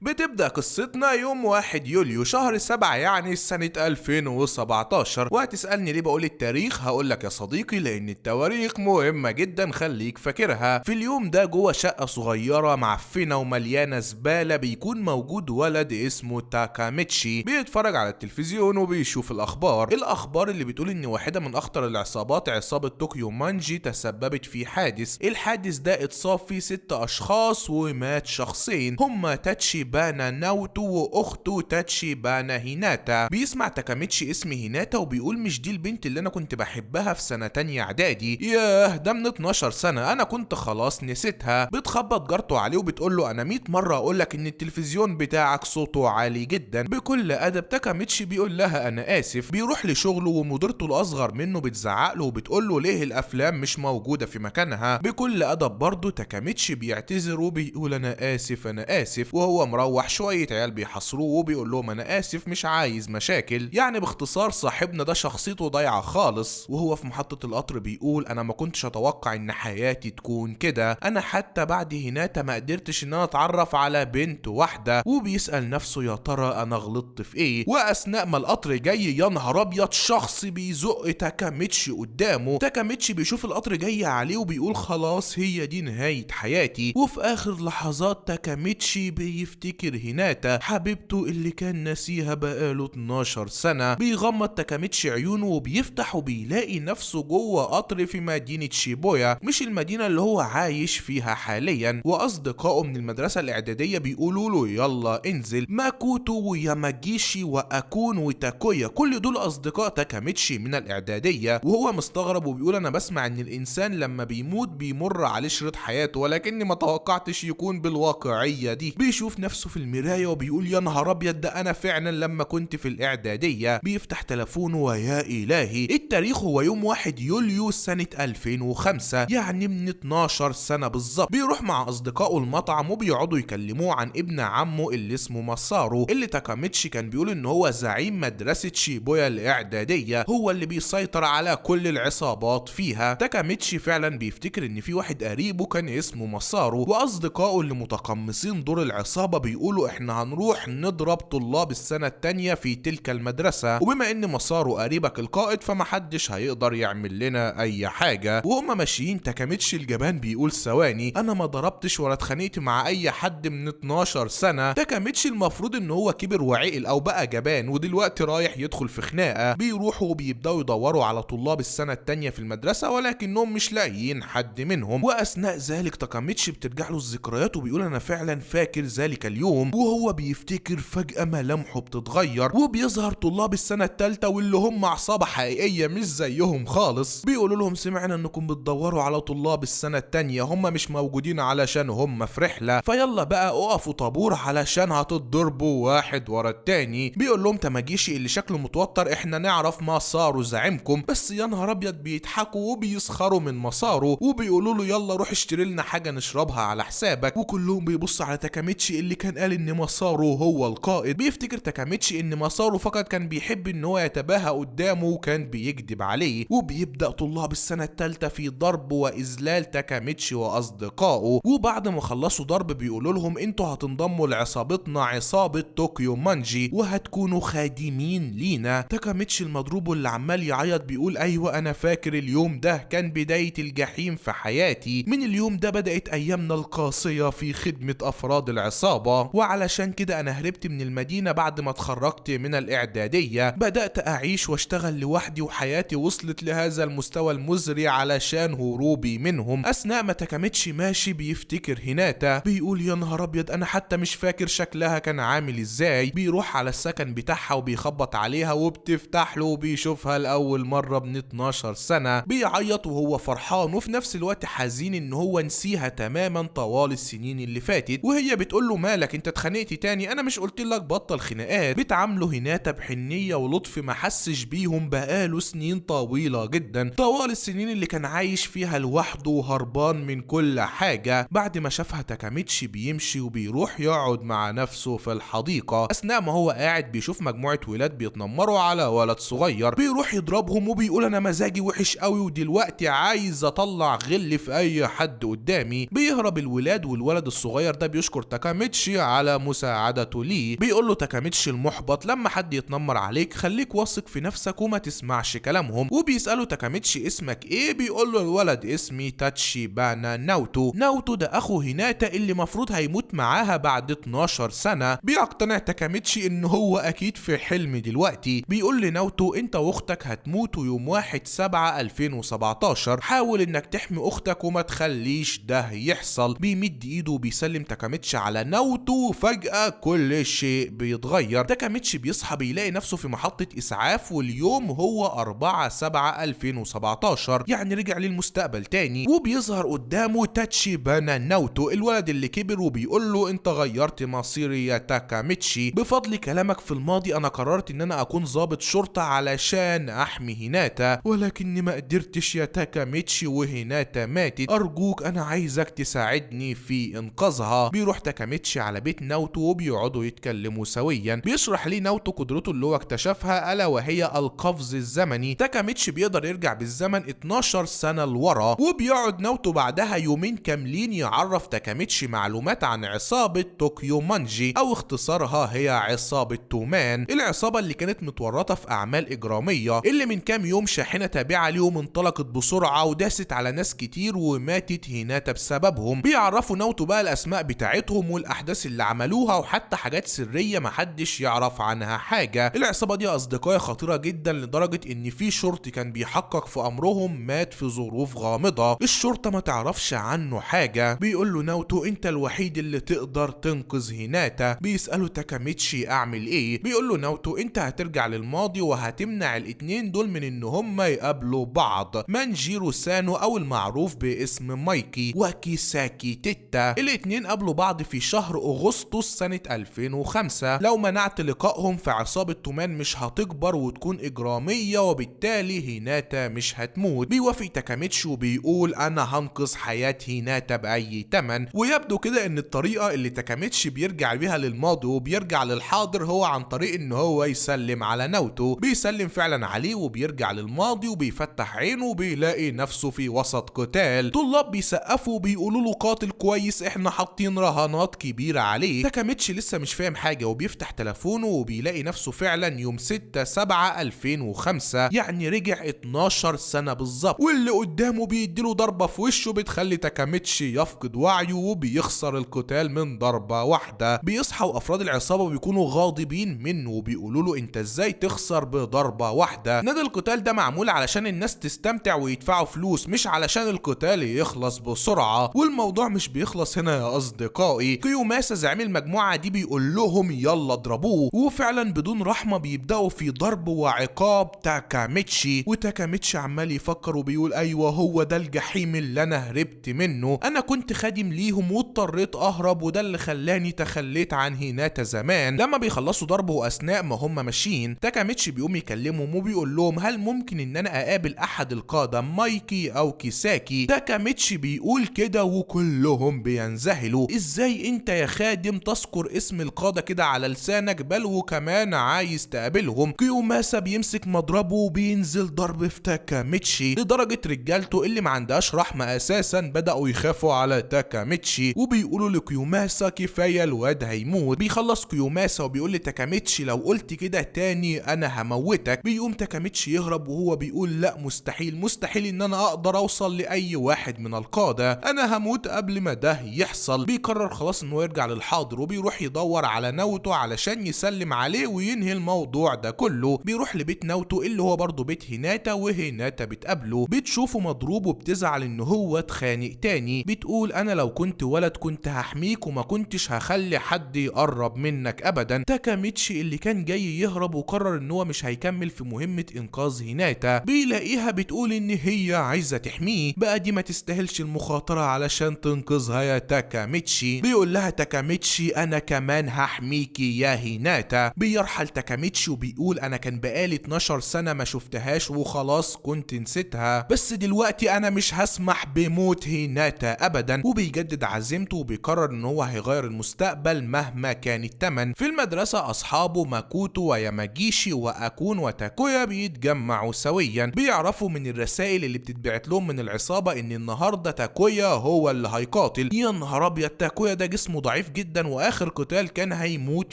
بتبدأ قصتنا يوم 1 يوليو شهر 7 يعني سنة 2017. وهتسألني ليه بقول التاريخ؟ هقولك يا صديقي لأن التواريخ مهمة جدا، خليك فاكرها. في اليوم ده جوه شقة صغيرة معفنة ومليانة زبالة بيكون موجود ولد اسمه تاكاميتشي، بيتفرج على التلفزيون وبيشوف الأخبار. الأخبار اللي بتقول إن واحدة من أخطر العصابات عصابة طوكيو مانجي تسببت في حادث. الحادث ده اتصاب فيه 6 أشخاص ومات شخصين، هما تاتشي بانا ناوتو واخته تاتشي بانا هيناتا. بيسمع تاكاميتشي اسم هيناتا وبيقول مش دي البنت اللي انا كنت بحبها في سنة تانية اعدادي؟ ياه ده من 12 سنة، انا كنت خلاص نسيتها. بتخبط جارته عليه وبتقول له انا 100 مرة اقول لك ان التلفزيون بتاعك صوته عالي جدا. بكل ادب تاكاميتشي بيقول لها انا اسف. بيروح لشغلة ومديرته الاصغر منه بتزعق له وبتقول له ليه الافلام مش موجودة في مكانها. بكل ادب برضه تاكاميتشي بيعتذر وبيقول انا اسف انا اسف. وهو مروح شوية عيال بيحاصروه وبيقول لهم انا اسف مش عايز مشاكل. يعني باختصار صاحبنا ده شخصيته ضايعة خالص. وهو في محطة القطر بيقول انا ما كنتش اتوقع ان حياتي تكون كده، انا حتى بعد هناتا ما قدرتش ان انا اتعرف على بنت واحدة. وبيسأل نفسه يا ترى انا غلطت في ايه؟ واثناء ما القطر جاي يا نهار ابيض شخص بيزق تاكاميتشي قدامه. تاكاميتشي بيشوف القطر جاي عليه وبيقول خلاص هي دي نهاية حياتي. وفي اخر لحظات تاكاميتشي بيفتكر هيناتا حبيبته اللي كان ناسيها بقاله 12 سنة. بيغمض تاكاميتشي عيونه وبيفتح وبيلاقي نفسه جوه قطر في مدينة شيبويا، مش المدينة اللي هو عايش فيها حاليا. واصدقائه من المدرسة الاعدادية بيقولوا له يلا انزل. ماكوتو وياماجيشي واكون وتاكويا كل دول اصدقاء تاكاميتشي من الاعدادية. وهو مستغرب وبيقول انا بسمع ان الانسان لما بيموت بيمر عليه شريط حياته، ولكني ما توقعتش يكون بالواقعية دي. بيشوف نفسه في المراية وبيقول يا نهار ابيض ده انا فعلا لما كنت في الاعدادية. بيفتح تلفونه ويا الهي التاريخ هو يوم 1 يوليو سنة 2005، يعني من 12 سنة بالظبط. بيروح مع اصدقائه المطعم وبيقعدوا يكلموه عن ابن عمه اللي اسمه ماسارو، اللي تاكاميتشي كان بيقول ان هو زعيم مدرسة شيبويا الاعدادية، هو اللي بيسيطر على كل العصابات فيها. تاكاميتشي فعلا بيفتكر ان في واحد قريبه كان اسمه ماسارو، واصدقائه اللي متقمصين دور العصابة بيقولوا احنا هنروح نضرب طلاب السنة التانية في تلك المدرسة، وبما ان ماسارو قريبك القائد فمحدش هيقدر يعمل لنا اي حاجة. وهما ماشيين تاكاميتشي الجبان بيقول ثواني انا ما ضربتش ولا اتخانقت مع اي حد من 12 سنة. تاكاميتشي المفروض ان هو كبر وعقل او بقى جبان ودلوقتي رايح يدخل في خناقة. بيروحوا وبيبداوا يدوروا على طلاب السنة التانية في المدرسة ولكنهم مش لاقيين حد منهم. واثناء ذلك تاكاميتشي بترجع له الذكريات وبيقول انا فعلا فاكر ذلك اليوم. وهو بيفتكر فجأة ملامحه بتتغير وبيظهر طلاب السنة التالتة واللي هم عصابة حقيقية مش زيهم خالص. بيقولوا لهم سمعنا انكم بتدوروا على طلاب السنة التانية، هم مش موجودين علشان هم في رحلة، فيلا بقى اقفوا طابور علشان هتتضربوا واحد ورا التاني. بيقول لهم تماجيشي اللي شكله متوتر احنا نعرف ماسارو زعيمكم، بس يا نهار ابيض بيضحكوا وبيسخروا من ماسارو وبيقولوا له يلا روح اشتري لنا حاجة نشربها على حسابك. وكلهم بيبصوا على تاكاميتشي اللي كان قال ان ماسارو هو القائد. بيفتكر تاكاميتشي ان ماسارو فقط كان بيحب ان هو يتباهى قدامه وكان بيكذب عليه. وبيبدأ طلاب السنة الثالثة في ضرب واذلال تاكاميتشي واصدقائه. وبعد ما خلصوا ضرب بيقولوا لهم انتوا هتنضموا لعصابتنا عصابة طوكيو مانجي وهتكونوا خادمين لينا. تاكاميتشي المضروب اللي عمال يعيط بيقول ايوه انا فاكر اليوم ده كان بداية الجحيم في حياتي، من اليوم ده بدأت ايامنا القاسية في خدمة افراد العصابة، وعلشان كده انا هربت من المدينة بعد ما اتخرجت من الاعدادية، بدأت اعيش واشتغل لوحدي وحياتي وصلت لهذا المستوى المزري علشان هروبي منهم. اثناء ما تاكاميتشي ماشي بيفتكر هيناتا، بيقول يا نهار ابيض انا حتى مش فاكر شكلها كان عامل ازاي. بيروح على السكن بتاعها وبيخبط عليها وبتفتح له وبيشوفها لاول مرة من 12 سنة. بيعيط وهو فرحان وفي نفس الوقت حزين ان هو نسيها تماما طوال السنين اللي فاتت. وهي بتقول له مالك انت اتخانقت تاني، انا مش قلت لك بطل خناقات؟ بتعامله هيناتا بحنية ولطف ما حسش بيهم بقاله سنين طويلة جدا، طوال السنين اللي كان عايش فيها لوحده وهربان من كل حاجة. بعد ما شافها تاكاميتشي بيمشي وبيروح يقعد مع نفسه في الحديقة. اثناء ما هو قاعد بيشوف مجموعة ولاد بيتنمروا على ولد صغير، بيروح يضربهم وبيقول انا مزاجي وحش قوي ودلوقتي عايز اطلع غل في اي حد قدامي. بيهرب الولاد والولد الصغير ده بيشكر تاكاميتشي تاكاميتشي على مساعدته ليه. بيقول له تاكاميتشي المحبط لما حد يتنمر عليك خليك واثق في نفسك وما تسمعش كلامهم. وبيسأله تاكاميتشي اسمك ايه؟ بيقول له الولد اسمي تاتشيبانا ناوتو. ناوتو ده اخو هيناتا اللي مفروض هيموت معاها بعد 12 سنة. بيقتنع تاكاميتشي ان هو اكيد في حلم دلوقتي. بيقول لناوتو انت واختك هتموتوا يوم 1/7/2017، حاول انك تحمي اختك وما تخليش ده يحصل. بيمد ايده وبيسلم تاكاميتشي على ناوتو. فجأة كل شيء بيتغير. تاكاميتشي بيصحى بيلاقي نفسه في محطة اسعاف، واليوم هو 4/7/2017، يعني رجع للمستقبل تاني. وبيظهر قدامه تاتشيبانا ناوتو الولد اللي كبر، وبيقول له انت غيرت مصيري يا تاكاميتشي، بفضل كلامك في الماضي انا قررت ان انا اكون ضابط شرطة علشان احمي هيناتا، ولكني ما قدرتش يا تاكاميتشي وهيناتا ماتت، ارجوك انا عايزك تساعدني في انقاذها. بيروح تاكاميتشي على بيت ناوتو وبيقعدوا يتكلموا سويا. بيشرح ليه ناوتو قدرته اللي هو اكتشفها الا وهي القفز الزمني. تاكاميتشي بيقدر يرجع بالزمن 12 سنة لورا، وبيقعد ناوتو بعدها يومين كاملين يعرف تاكاميتشي معلومات عن عصابة طوكيو مانجي او اختصارها هي عصابة تومان، العصابة اللي كانت متورطة في اعمال اجرامية، اللي من كام يوم شاحنة تابعة ليهم انطلقت بسرعة وداست على ناس كتير وماتت هيناتا بسببهم. بيعرفوا ناوتو بقى الاسماء بتاعتهم والاحداث اللي عملوها وحتى حاجات سرية محدش يعرف عنها حاجة. العصابة دي يا اصدقائي خطيرة جدا لدرجة ان في شرطي كان بيحقق في امرهم مات في ظروف غامضة، الشرطة ما تعرفش عنه حاجة. بيقول له ناوتو انت الوحيد اللي تقدر تنقذ هيناتا. بيسأله تاكاميتشي اعمل ايه؟ بيقول له ناوتو انت هترجع للماضي وهتمنع الاتنين دول من ان هما يقابلوا بعض، مانجيرو سانو او المعروف باسم مايكي وكيساكي تيتا. الاتنين قابلوا بعض في شهر اغسطس سنة 2005. لو منعت لقائهم فعصابة تومان مش هتكبر وتكون اجرامية وبالتالي هيناتا مش هتموت. بيوافق تاكاميتشي وبيقول انا هنقذ حياة هيناتا باي تمن. ويبدو كده ان الطريقة اللي تاكاميتشي بيرجع بيها للماضي وبيرجع للحاضر هو عن طريق ان هو يسلم على ناوتو. بيسلم فعلا عليه وبيرجع للماضي وبيفتح عينه وبيلاقي نفسه في وسط قتال، طلاب بيسقفوا وبيقولوا له قاتل كويس احنا حاطين رهانات كبيرة عليه. تاكاميتشي لسه مش فاهم حاجة وبيفتح تليفونه وبيلاقي نفسه فعلا يوم 6/7/2005، يعني رجع 12 سنة بالظبط، واللي قدامه بيديله ضربة في وشه بتخلي تاكاميتشي يفقد وعيه وبيخسر القتال من ضربة واحدة. بيصحى وافراد العصابة بيكونوا غاضبين منه وبيقولوا له انت ازاي تخسر بضربة واحدة؟ نادي القتال ده معمول علشان الناس تستمتع ويدفعوا فلوس، مش علشان القتال يخلص بسرعة. والموضوع مش بيخلص هنا يا اصدقائي. كيوماسا زعيم المجموعة دي بيقول لهم يلا اضربوه، وفعلا بدون رحمة بيبدأوا في ضرب وعقاب تاكاميتشي. وتاكاميتشي عمال يفكر وبيقول ايوه هو ده الجحيم اللي انا هربت منه، انا كنت خادم ليهم واضطريت اهرب وده اللي خلاني تخليت عن هيناتا زمان. لما بيخلصوا ضربه واثناء ما هم ماشيين تاكاميتشي بيقوم يكلمهم وبيقول لهم هل ممكن ان انا اقابل احد القادة مايكي او كيساكي؟ تاكاميتشي بيقول كده وكلهم بينذهلوا، ازاي انت يا خادم تذكر اسم القادة كده على لسانك بل وكمان عايز تقابلهم؟ كيوماسا بيمسك مضربه وبينزل ضرب في تاكاميتشي لدرجة رجالته اللي ما عندهاش رحمة اساسا بدأوا يخافوا على تاكاميتشي وبيقولوا لكيوماسا كفاية الواد هيموت. بيخلص كيوماسا وبيقول لتاكاميتشي لو قلت كده تاني انا هموتك. بيقوم تاكاميتشي يهرب وهو بيقول لا مستحيل مستحيل ان انا اقدر اوصل لاي واحد من القادة، انا هموت قبل ما ده يحصل. بيقرر خلاص انه يرجع للحاضر وبيروح يدور على ناوتو علشان يسلم عليه وينهي الموضوع ده كله. بيروح لبيت ناوتو اللي هو برضه بيت هيناتا، وهيناتا بتقابله بتشوفه مضروب وبتزعل ان هو اتخانق تاني، بتقول انا لو كنت ولد كنت هحميك وما كنتش هخلي حد يقرب منك ابدا. تاكاميتشي اللي كان جاي يهرب وقرر ان هو مش هيكمل في مهمة انقاذ هيناتا، بيلاقيها بتقول ان هي عايزة تحميه، بقى دي ما تستاهلش المخاطرة علشان تنقذها يا تاكاميتشي. بيقول لها تاكاميتشي انا كمان هحميكي يا هيناتا. بيرحل تاكاميتشي وبيقول انا كان بقالي 12 سنة ما شفتهاش وخلاص كنت نسيتها، بس دلوقتي انا مش هسمح بموت هيناتا ابدا. وبيجدد عزيمته وبيقرر ان هو هيغير المستقبل مهما كان الثمن. في المدرسة اصحابه ماكوتو وياماجيشي واكون وتاكويا بيتجمعوا سويا، بيعرفوا من الرسائل اللي بتتبعت لهم من العصابة ان النهارده تاكويا هو اللي هيقاتل. يا نهار ابيض، تاكويا ده جسمه ضعيف ضعيف جدا واخر قتال كان هيموت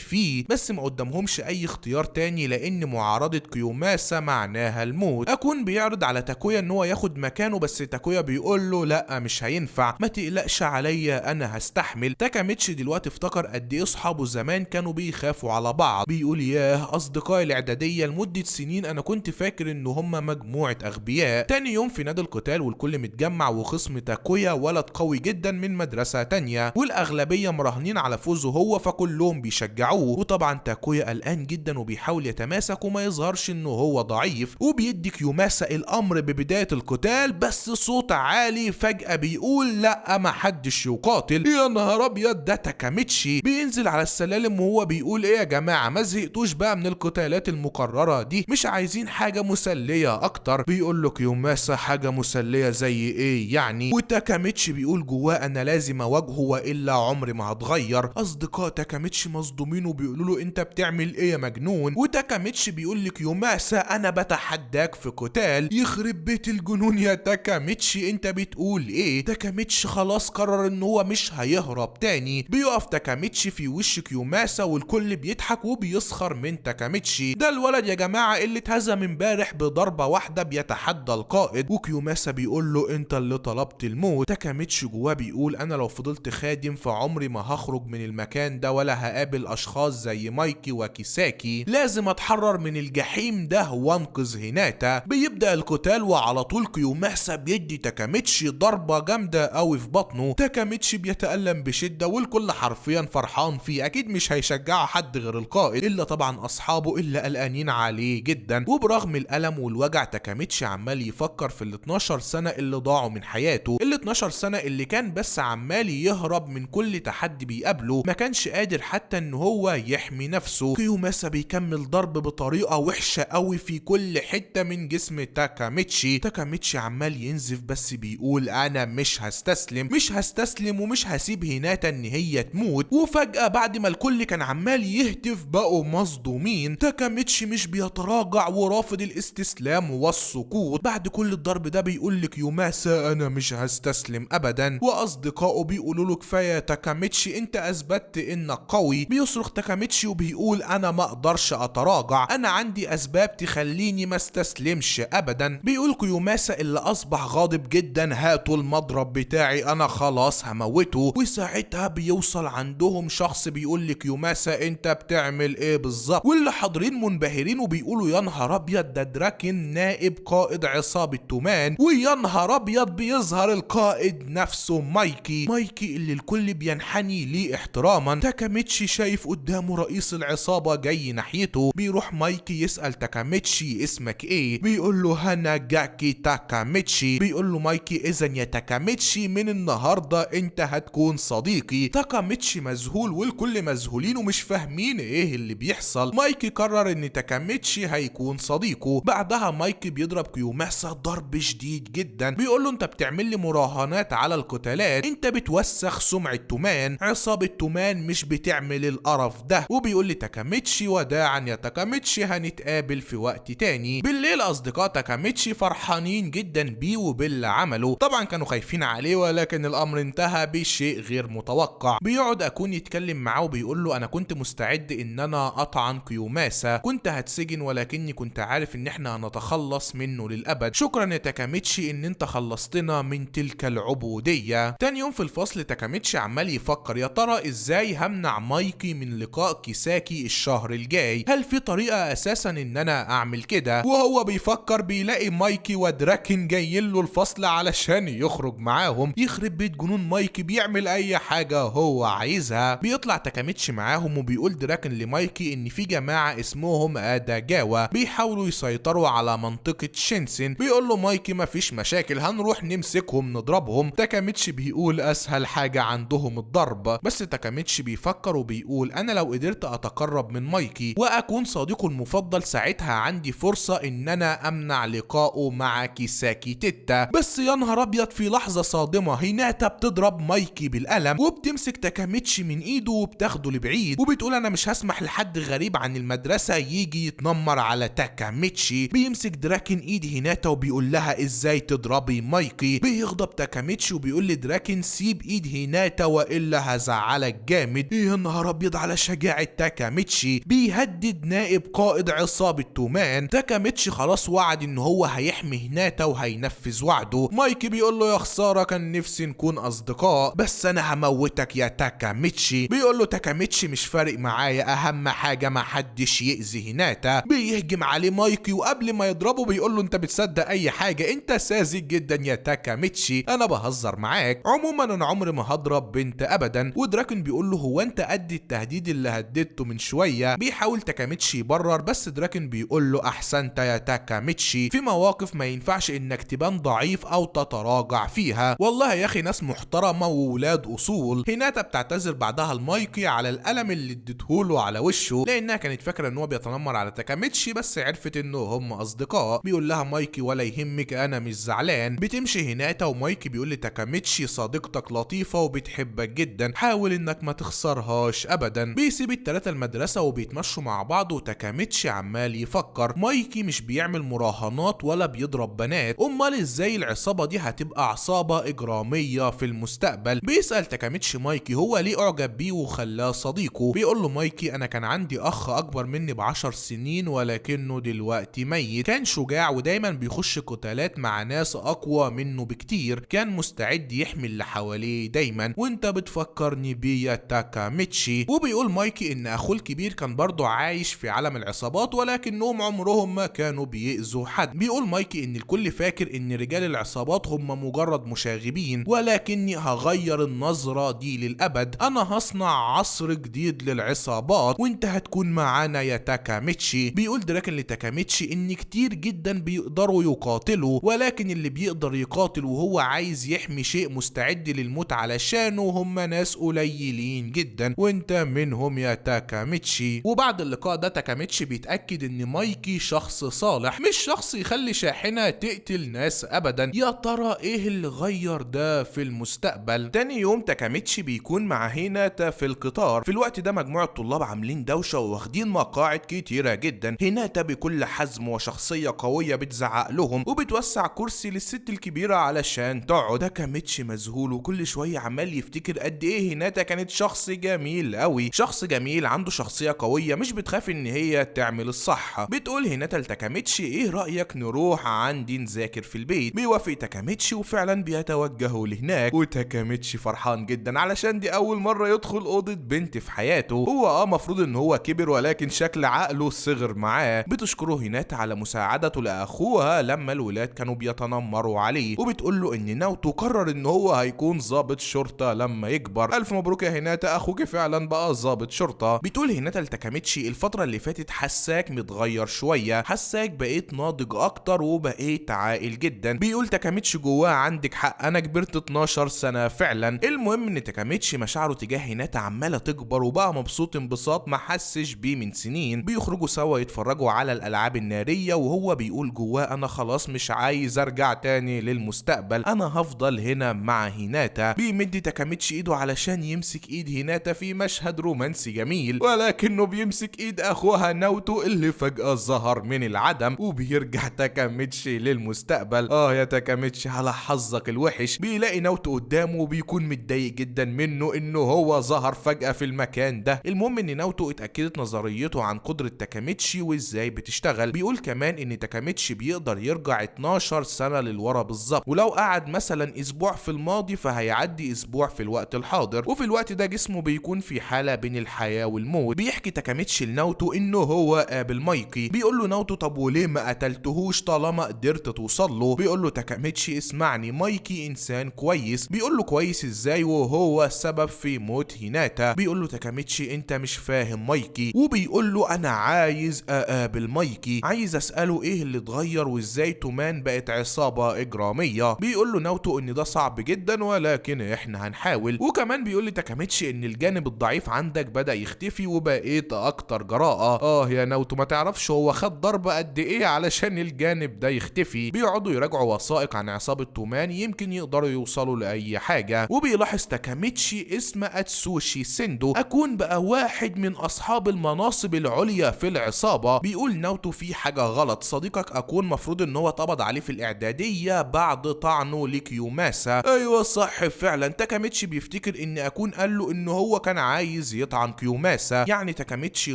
فيه، بس ما قدامهمش اي اختيار تاني لان معارضة كيوماسا معناها الموت. اكون بيعرض على تاكويا ان هو ياخد مكانه، بس تاكويا بيقول له لا مش هينفع، ما تقلقش عليا انا هستحمل. تاكاميتشي دلوقتي افتكر قد ايه اصحابه زمان كانوا بيخافوا على بعض، بيقول ياه اصدقائي الاعدادية لمدة سنين انا كنت فاكر ان هم مجموعة اغبياء. تاني يوم في نادي القتال والكل متجمع، وخصم تاكويا ولد قوي جدا من مدرسة تانية، والاغلبية مراهنين على فوزه هو، فكلهم بيشجعوه. وطبعا تاكويا قلقان جدا وبيحاول يتماسك وما يظهرش انه هو ضعيف، وبيدي كيوماسا الامر ببداية القتال، بس صوت عالي فجأة بيقول لا ما حدش يقاتل. يا نهار ابيض، ده تاكاميتشي بينزل على السلالم وهو بيقول ايه يا جماعة ما زهقتوش بقى من القتالات المكررة دي؟ مش عايزين حاجة مسلية اكتر؟ بيقول له كيوماسا حاجة مسلية زي ايه يعني؟ وتاكاميتشي بيقول جواه انا لازم اواجهه والا عمري ما هتغير. اصدقاء تاكاميتشي مصدومين وبيقولوا له انت بتعمل ايه يا مجنون؟ وتاكاميتشي بيقول لكيوماسا انا بتحداك في قتال. يخرب بيت الجنون يا تاكاميتشي، انت بتقول ايه؟ تاكاميتشي خلاص قرر ان هو مش هيهرب تاني. بيقف تاكاميتشي في وش كيوماسا والكل بيضحك وبيسخر من تاكاميتشي. ده الولد يا جماعة اللي اتهزم امبارح بضربة واحدة بيتحدى القائد، وكيوماسا بيقول له انت اللي طلبت الموت. تاكاميتشي جواه بيقول انا لو فضلت خادم فعمري ما هخرج من المكان ده ولا هقابل اشخاص زي مايكي وكيساكي، لازم اتحرر من الجحيم ده وانقذ هيناتا. بيبدأ القتال وعلى طول كيوماسا بيدي تاكاميتشي ضربة جامدة قوي في بطنه. تاكاميتشي بيتألم بشدة والكل حرفيا فرحان فيه، اكيد مش هيشجعه حد غير القائد الا طبعا اصحابه اللي قلقانين عليه جدا. وبرغم الألم والوجع تاكاميتشي عمال يفكر في ال 12 سنة اللي ضاعوا من حياته، ال 12 سنة اللي كان بس عمال يهرب من كل تحدي بيقابله، ما كانش قادر حتى ان هو يحمي نفسه. كيوماسا بيكمل ضرب بطريقة وحشة قوي في كل حتة من جسم تاكاميتشي. تاكاميتشي عمال ينزف بس بيقول انا مش هستسلم، مش هستسلم ومش هسيب هيناتا ان هي تموت. وفجأة بعد ما الكل كان عمال يهتف بقوا مصدومين، تاكاميتشي مش بيتراجع ورافض الاستسلام والسقوط. بعد كل الضرب ده بيقول لكيوماسا انا مش هستسلم ابدا، واصدقائه بيقولوا له كفاية تاكاميتشي انت اثبتت انك قوي. بيصرخ تاكاميتشي وبيقول انا ما اقدرش اتراجع، انا عندي اسباب تخليني ما استسلمش ابدا. بيقول كيوماسا اللي اصبح غاضب جدا هاتوا المضرب بتاعي انا خلاص هموته. وساعتها بيوصل عندهم شخص بيقول لكيوماسا انت بتعمل ايه بالظبط، واللي حاضرين منبهرين وبيقولوا يا نهار ابيض ده دراكن نائب قائد عصابة تومان. ويا نهار ابيض بيظهر القائد نفسه مايكي، مايكي اللي الكل بينحني ليه احتراما. تاكاميتشي شايف قدامه رئيس العصابة جاي ناحيته، بيروح مايكي يسأل تاكاميتشي اسمك ايه؟ بيقول له هاناجاكي تاكاميتشي. بيقول له مايكي اذا يا تاكاميتشي من النهارده انت هتكون صديقي. تاكاميتشي مذهول والكل مذهولين ومش فاهمين ايه اللي بيحصل. مايكي قرر ان تاكاميتشي هيكون صديقه. بعدها مايكي بيضرب كيوماسا ضرب شديد جدا، بيقول له انت بتعمل لي مراهنات على القتالات، انت بتوسخ سمعة تومان، عصابة تومان مش بتعمل القرف ده. وبيقول لتاكاميتشي وداعا يا تاكاميتشي هنتقابل في وقت تاني. بالليل اصدقاء تاكاميتشي فرحانين جدا بيه وباللي عمله، طبعا كانوا خايفين عليه ولكن الامر انتهى بشيء غير متوقع. بيقعد اكون يتكلم معاه وبيقول له انا كنت مستعد ان انا اطعن كيوماسا، كنت هتسجن ولكني كنت عارف ان احنا هنتخلص منه للابد، شكرا يا تاكاميتشي ان انت خلصتنا من تلك العبودية. تاني يوم في الفصل تاكاميتشي عمال يفكر يا ترى ازاي همنع مايكي من لقاء كيساكي الشهر الجاي، هل في طريقة اساسا ان انا اعمل كده؟ وهو بيفكر بيلاقي مايكي ودراكن جايين له الفصل علشان يخرج معاهم. يخرب بيت جنون مايكي، بيعمل اي حاجة هو عايزها. بيطلع تاكاميتشي معاهم وبيقول دراكن لمايكي ان في جماعة اسمهم اداجاوا بيحاولوا يسيطروا على منطقة شينسن. بيقول له مايكي مفيش مشاكل هنروح نمسكهم نضربهم. تاكاميتشي بيقول اسهل حاجة عندهم الضرب، بس تاكاميتشي بيفكر وبيقول انا لو قدرت اتقرب من مايكي واكون صديقه المفضل ساعتها عندي فرصة ان انا امنع لقائه مع كيساكي تيتا. بس يا نهار ابيض في لحظة صادمة هيناتا بتضرب مايكي بالقلم وبتمسك تاكاميتشي من ايده وبتاخده لبعيد وبتقول انا مش هسمح لحد غريب عن المدرسة يجي يتنمر على تاكاميتشي. بيمسك دراكن ايد هيناتا وبيقول لها ازاي تضربي مايكي. بيغضب تاكاميتشي وبيقول لدراكن سيب ايد هيناتا والا هزعلك جامد. يا نهار ابيض على شجاعة تاكاميتشي، بيهدد نائب قائد عصابة تومان. تاكاميتشي خلاص وعد ان هو هيحمي هيناتا وهينفذ وعده. مايكي بيقول له يا خسارة كان نفسي نكون اصدقاء، بس انا هموتك يا تاكاميتشي. بيقول له تاكاميتشي مش فارق معايا، اهم حاجة ما حدش يأذي هيناتا. بيهجم عليه مايكي وقبل ما يضربه بيقول له انت بتصدق اي حاجة، انت ساذج جدا يا تاكاميتشي، انا بهزر معاك، عموما انا عمري ما هضرب بنت ابدا. ودراكن بيقول له هو انت قد التهديد اللي هددته من شوية؟ بيحاول تاكاميتشي يبرر، بس دراكن بيقول له احسنت يا تاكاميتشي، في مواقف ما ينفعش انك تبان ضعيف او تتراجع فيها. والله يا اخي ناس محترمه وولاد اصول. هيناتا بتعتذر بعدها لمايكي على القلم اللي اديتهوله على وشه، لانها كانت فاكره ان هو بيتنمر على تاكاميتشي، بس عرفت انه هم اصدقاء. بيقول لها مايكي ولا يهمك انا مش زعلان. بتمشي هيناتا ومايكي بيقول لتاكاميتشي صديقتك لطيفة وبتحبك جدا، حاول انك ما تخسرهاش ابدا. بيسيب التلاتة المدرسة وبيتمشوا مع بعض، وتاكاميتشي عمال يفكر مايكي مش بيعمل مراهنات ولا بيضرب بنات، امال ازاي العصابة دي هتبقى عصابة اجراميه في المستقبل؟ بيسال تاكاميتشي مايكي هو ليه اعجب بيه وخلاه صديقه. بيقول له مايكي انا كان عندي اخ اكبر مني ب10 سنين ولكنه دلوقتي ميت، كان شجاع ودايما بيخش قتالات مع ناس اقوى منه بكتير، كان مستعد يحمي اللي حواليه دايما، وانت بتفكرني بيه يا تاكاميتشي. وبيقول مايكي ان اخوه الكبير كان برضه عايش في عالم العصابات ولكنهم عمرهم ما كانوا بيأذوا حد. بيقول مايكي ان الكل فاكر ان رجال العصابات هم مجرد مشاغبين، ولكني هغير النظرة دي للأبد، انا هصنع عصر جديد للعصابات وانت هتكون معانا يا تاكاميتشي. بيقول دراكن لتاكاميتشي ان كتير جدا بيقدروا يقاتلوا، ولكن اللي بيقدر يقاتل وهو عايز يحمي شيء مستعد للموت علشانه هم ناس قليلين جدا، وانت منهم يا تاكاميتشي. وبعد اللقاء ده تاكاميتشي بيتأكد ان مايكي شخص صالح، مش شخص يخلي شاحنة تقتل ناس ابدا. يا ترى ايه اللي غير ده في المستقبل؟ تاني يوم تاكاميتشي بيكون مع هيناتا في القطار. في الوقت ده مجموعة طلاب عاملين دوشة وواخدين مقاعد كتيرة جدا. هيناتا بكل حزم وشخصية قوية بتزعق لهم وبتوسع كرسي للست الكبيرة علشان تقعد. تاكاميتشي مذهول وكل شوية عمال يفتكر قد ايه هيناتا كانت شخص جميل قوي، شخص جميل عنده شخصية قوية مش بتخاف ان هي تعمل الصح. بتقول هيناتا لتاكاميتشي ايه رأيك نروح عندي نذاكر في البيت؟ بيوافق تاكاميتشي وفعلا بيتوجهوا لهناك، وتاكاميتشي فرحان جدا علشان دي اول مرة يدخل اوضة بنت في حياته. هو مفروض ان هو كبر ولكن شكل عقله صغر معاه. بتشكره هيناتا على مساعدته لاخوها لما الولاد كانوا بيتنمروا عليه، وبتقول له ان ناوتو قرر ان هو هيكون ضابط شرطة لما يكبر. الف مبروك يا هيناتا، اخوك فعلا بقى ضابط شرطة. بتقول هيناتا لتاكاميتشي الفترة اللي فاتت حساك متغير شوية، حساك بقيت ناضج اكتر وبقيت عاقل جدا. بيقول تاكاميتشي جواه عندك حق، انا كبرت 12 سنة فعلا. المهم ان تاكاميتشي مشاعره تجاه هيناتا عمالة تكبر وبقى مبسوط انبساط ما حسش بيه من سنين. بيخرجوا سوا يتفرجوا على الالعاب النارية وهو بيقول جواه انا خلاص مش عايز ارجع تاني للمستقبل، انا هفضل هنا مع هيناتا. بيمد تاكاميتشي ايده علشان يمسك ايد هيناتا في مشهد رومانسي جميل، ولكنه بيمسك ايد اخوها ناوتو اللي فجأة ظهر من العدم، وبيرجع تاكاميتشي للمستقبل. يا تاكاميتشي على حظك الوحش. بيلاقي ناوتو قدامه وبيكون متضايق جدا منه انه هو ظهر فجأة في المكان ده. المهم ان ناوتو اتأكدت نظريته عن قدرة تاكاميتشي وازاي بتشتغل. بيقول كمان ان تاكاميتشي بيقدر يرجع 12 سنة للورا بالظبط، ولو قعد مثلا اسبوع في الماضي فهيعدي اسبوع في الوقت الحاضر، وفي الوقت ده جسمه بيكون في حالة بين الحياة والموت. بيحكي تاكاميتشي لناوتو انه هو قابل مايكي. بيقول له ناوتو طب وليه ما قتلتهوش طالما قدرت توصل له؟ بيقول له تاكاميتشي اسمعني، مايكي انسان كويس. بيقول له كويس ازاي وهو السبب في موت هيناتا؟ بيقول له تاكاميتشي انت مش فاهم مايكي، وبيقول له انا عايز اقابل مايكي، عايز اساله ايه اللي اتغير وازاي تومان بقت عصابة اجرامية. بيقول له ناوتو ان ده صعب جدا ولكن احنا هنحاول. وكمان بيقول لتاكاميتشي ان الجانب الضعيف عندك بدأ يختفي وبقيت اكتر جراءة. يا ناوتو ما تعرفش هو خد ضربة قد ايه علشان الجانب ده يختفي. بيقعدوا يراجعوا وثائق عن عصابة تومان يمكن يقدروا يوصلوا لأي حاجة. وبيلاحظ تاكاميتشي اسم اتسوشي سيندو اكون بقى واحد من اصحاب المناصب العليا في العصابة. بيقول ناوتو في حاجة غلط، صديقك اكون مفروض ان هو اتقبض عليه في الاعدادية بعد طعنه لكيوماسا. ايوه صح فعلا. تاكاميتشي بيفتكر ان اكون قال له ان هو كان عايز يطعن كيوماسا، يعني تاكاميتشي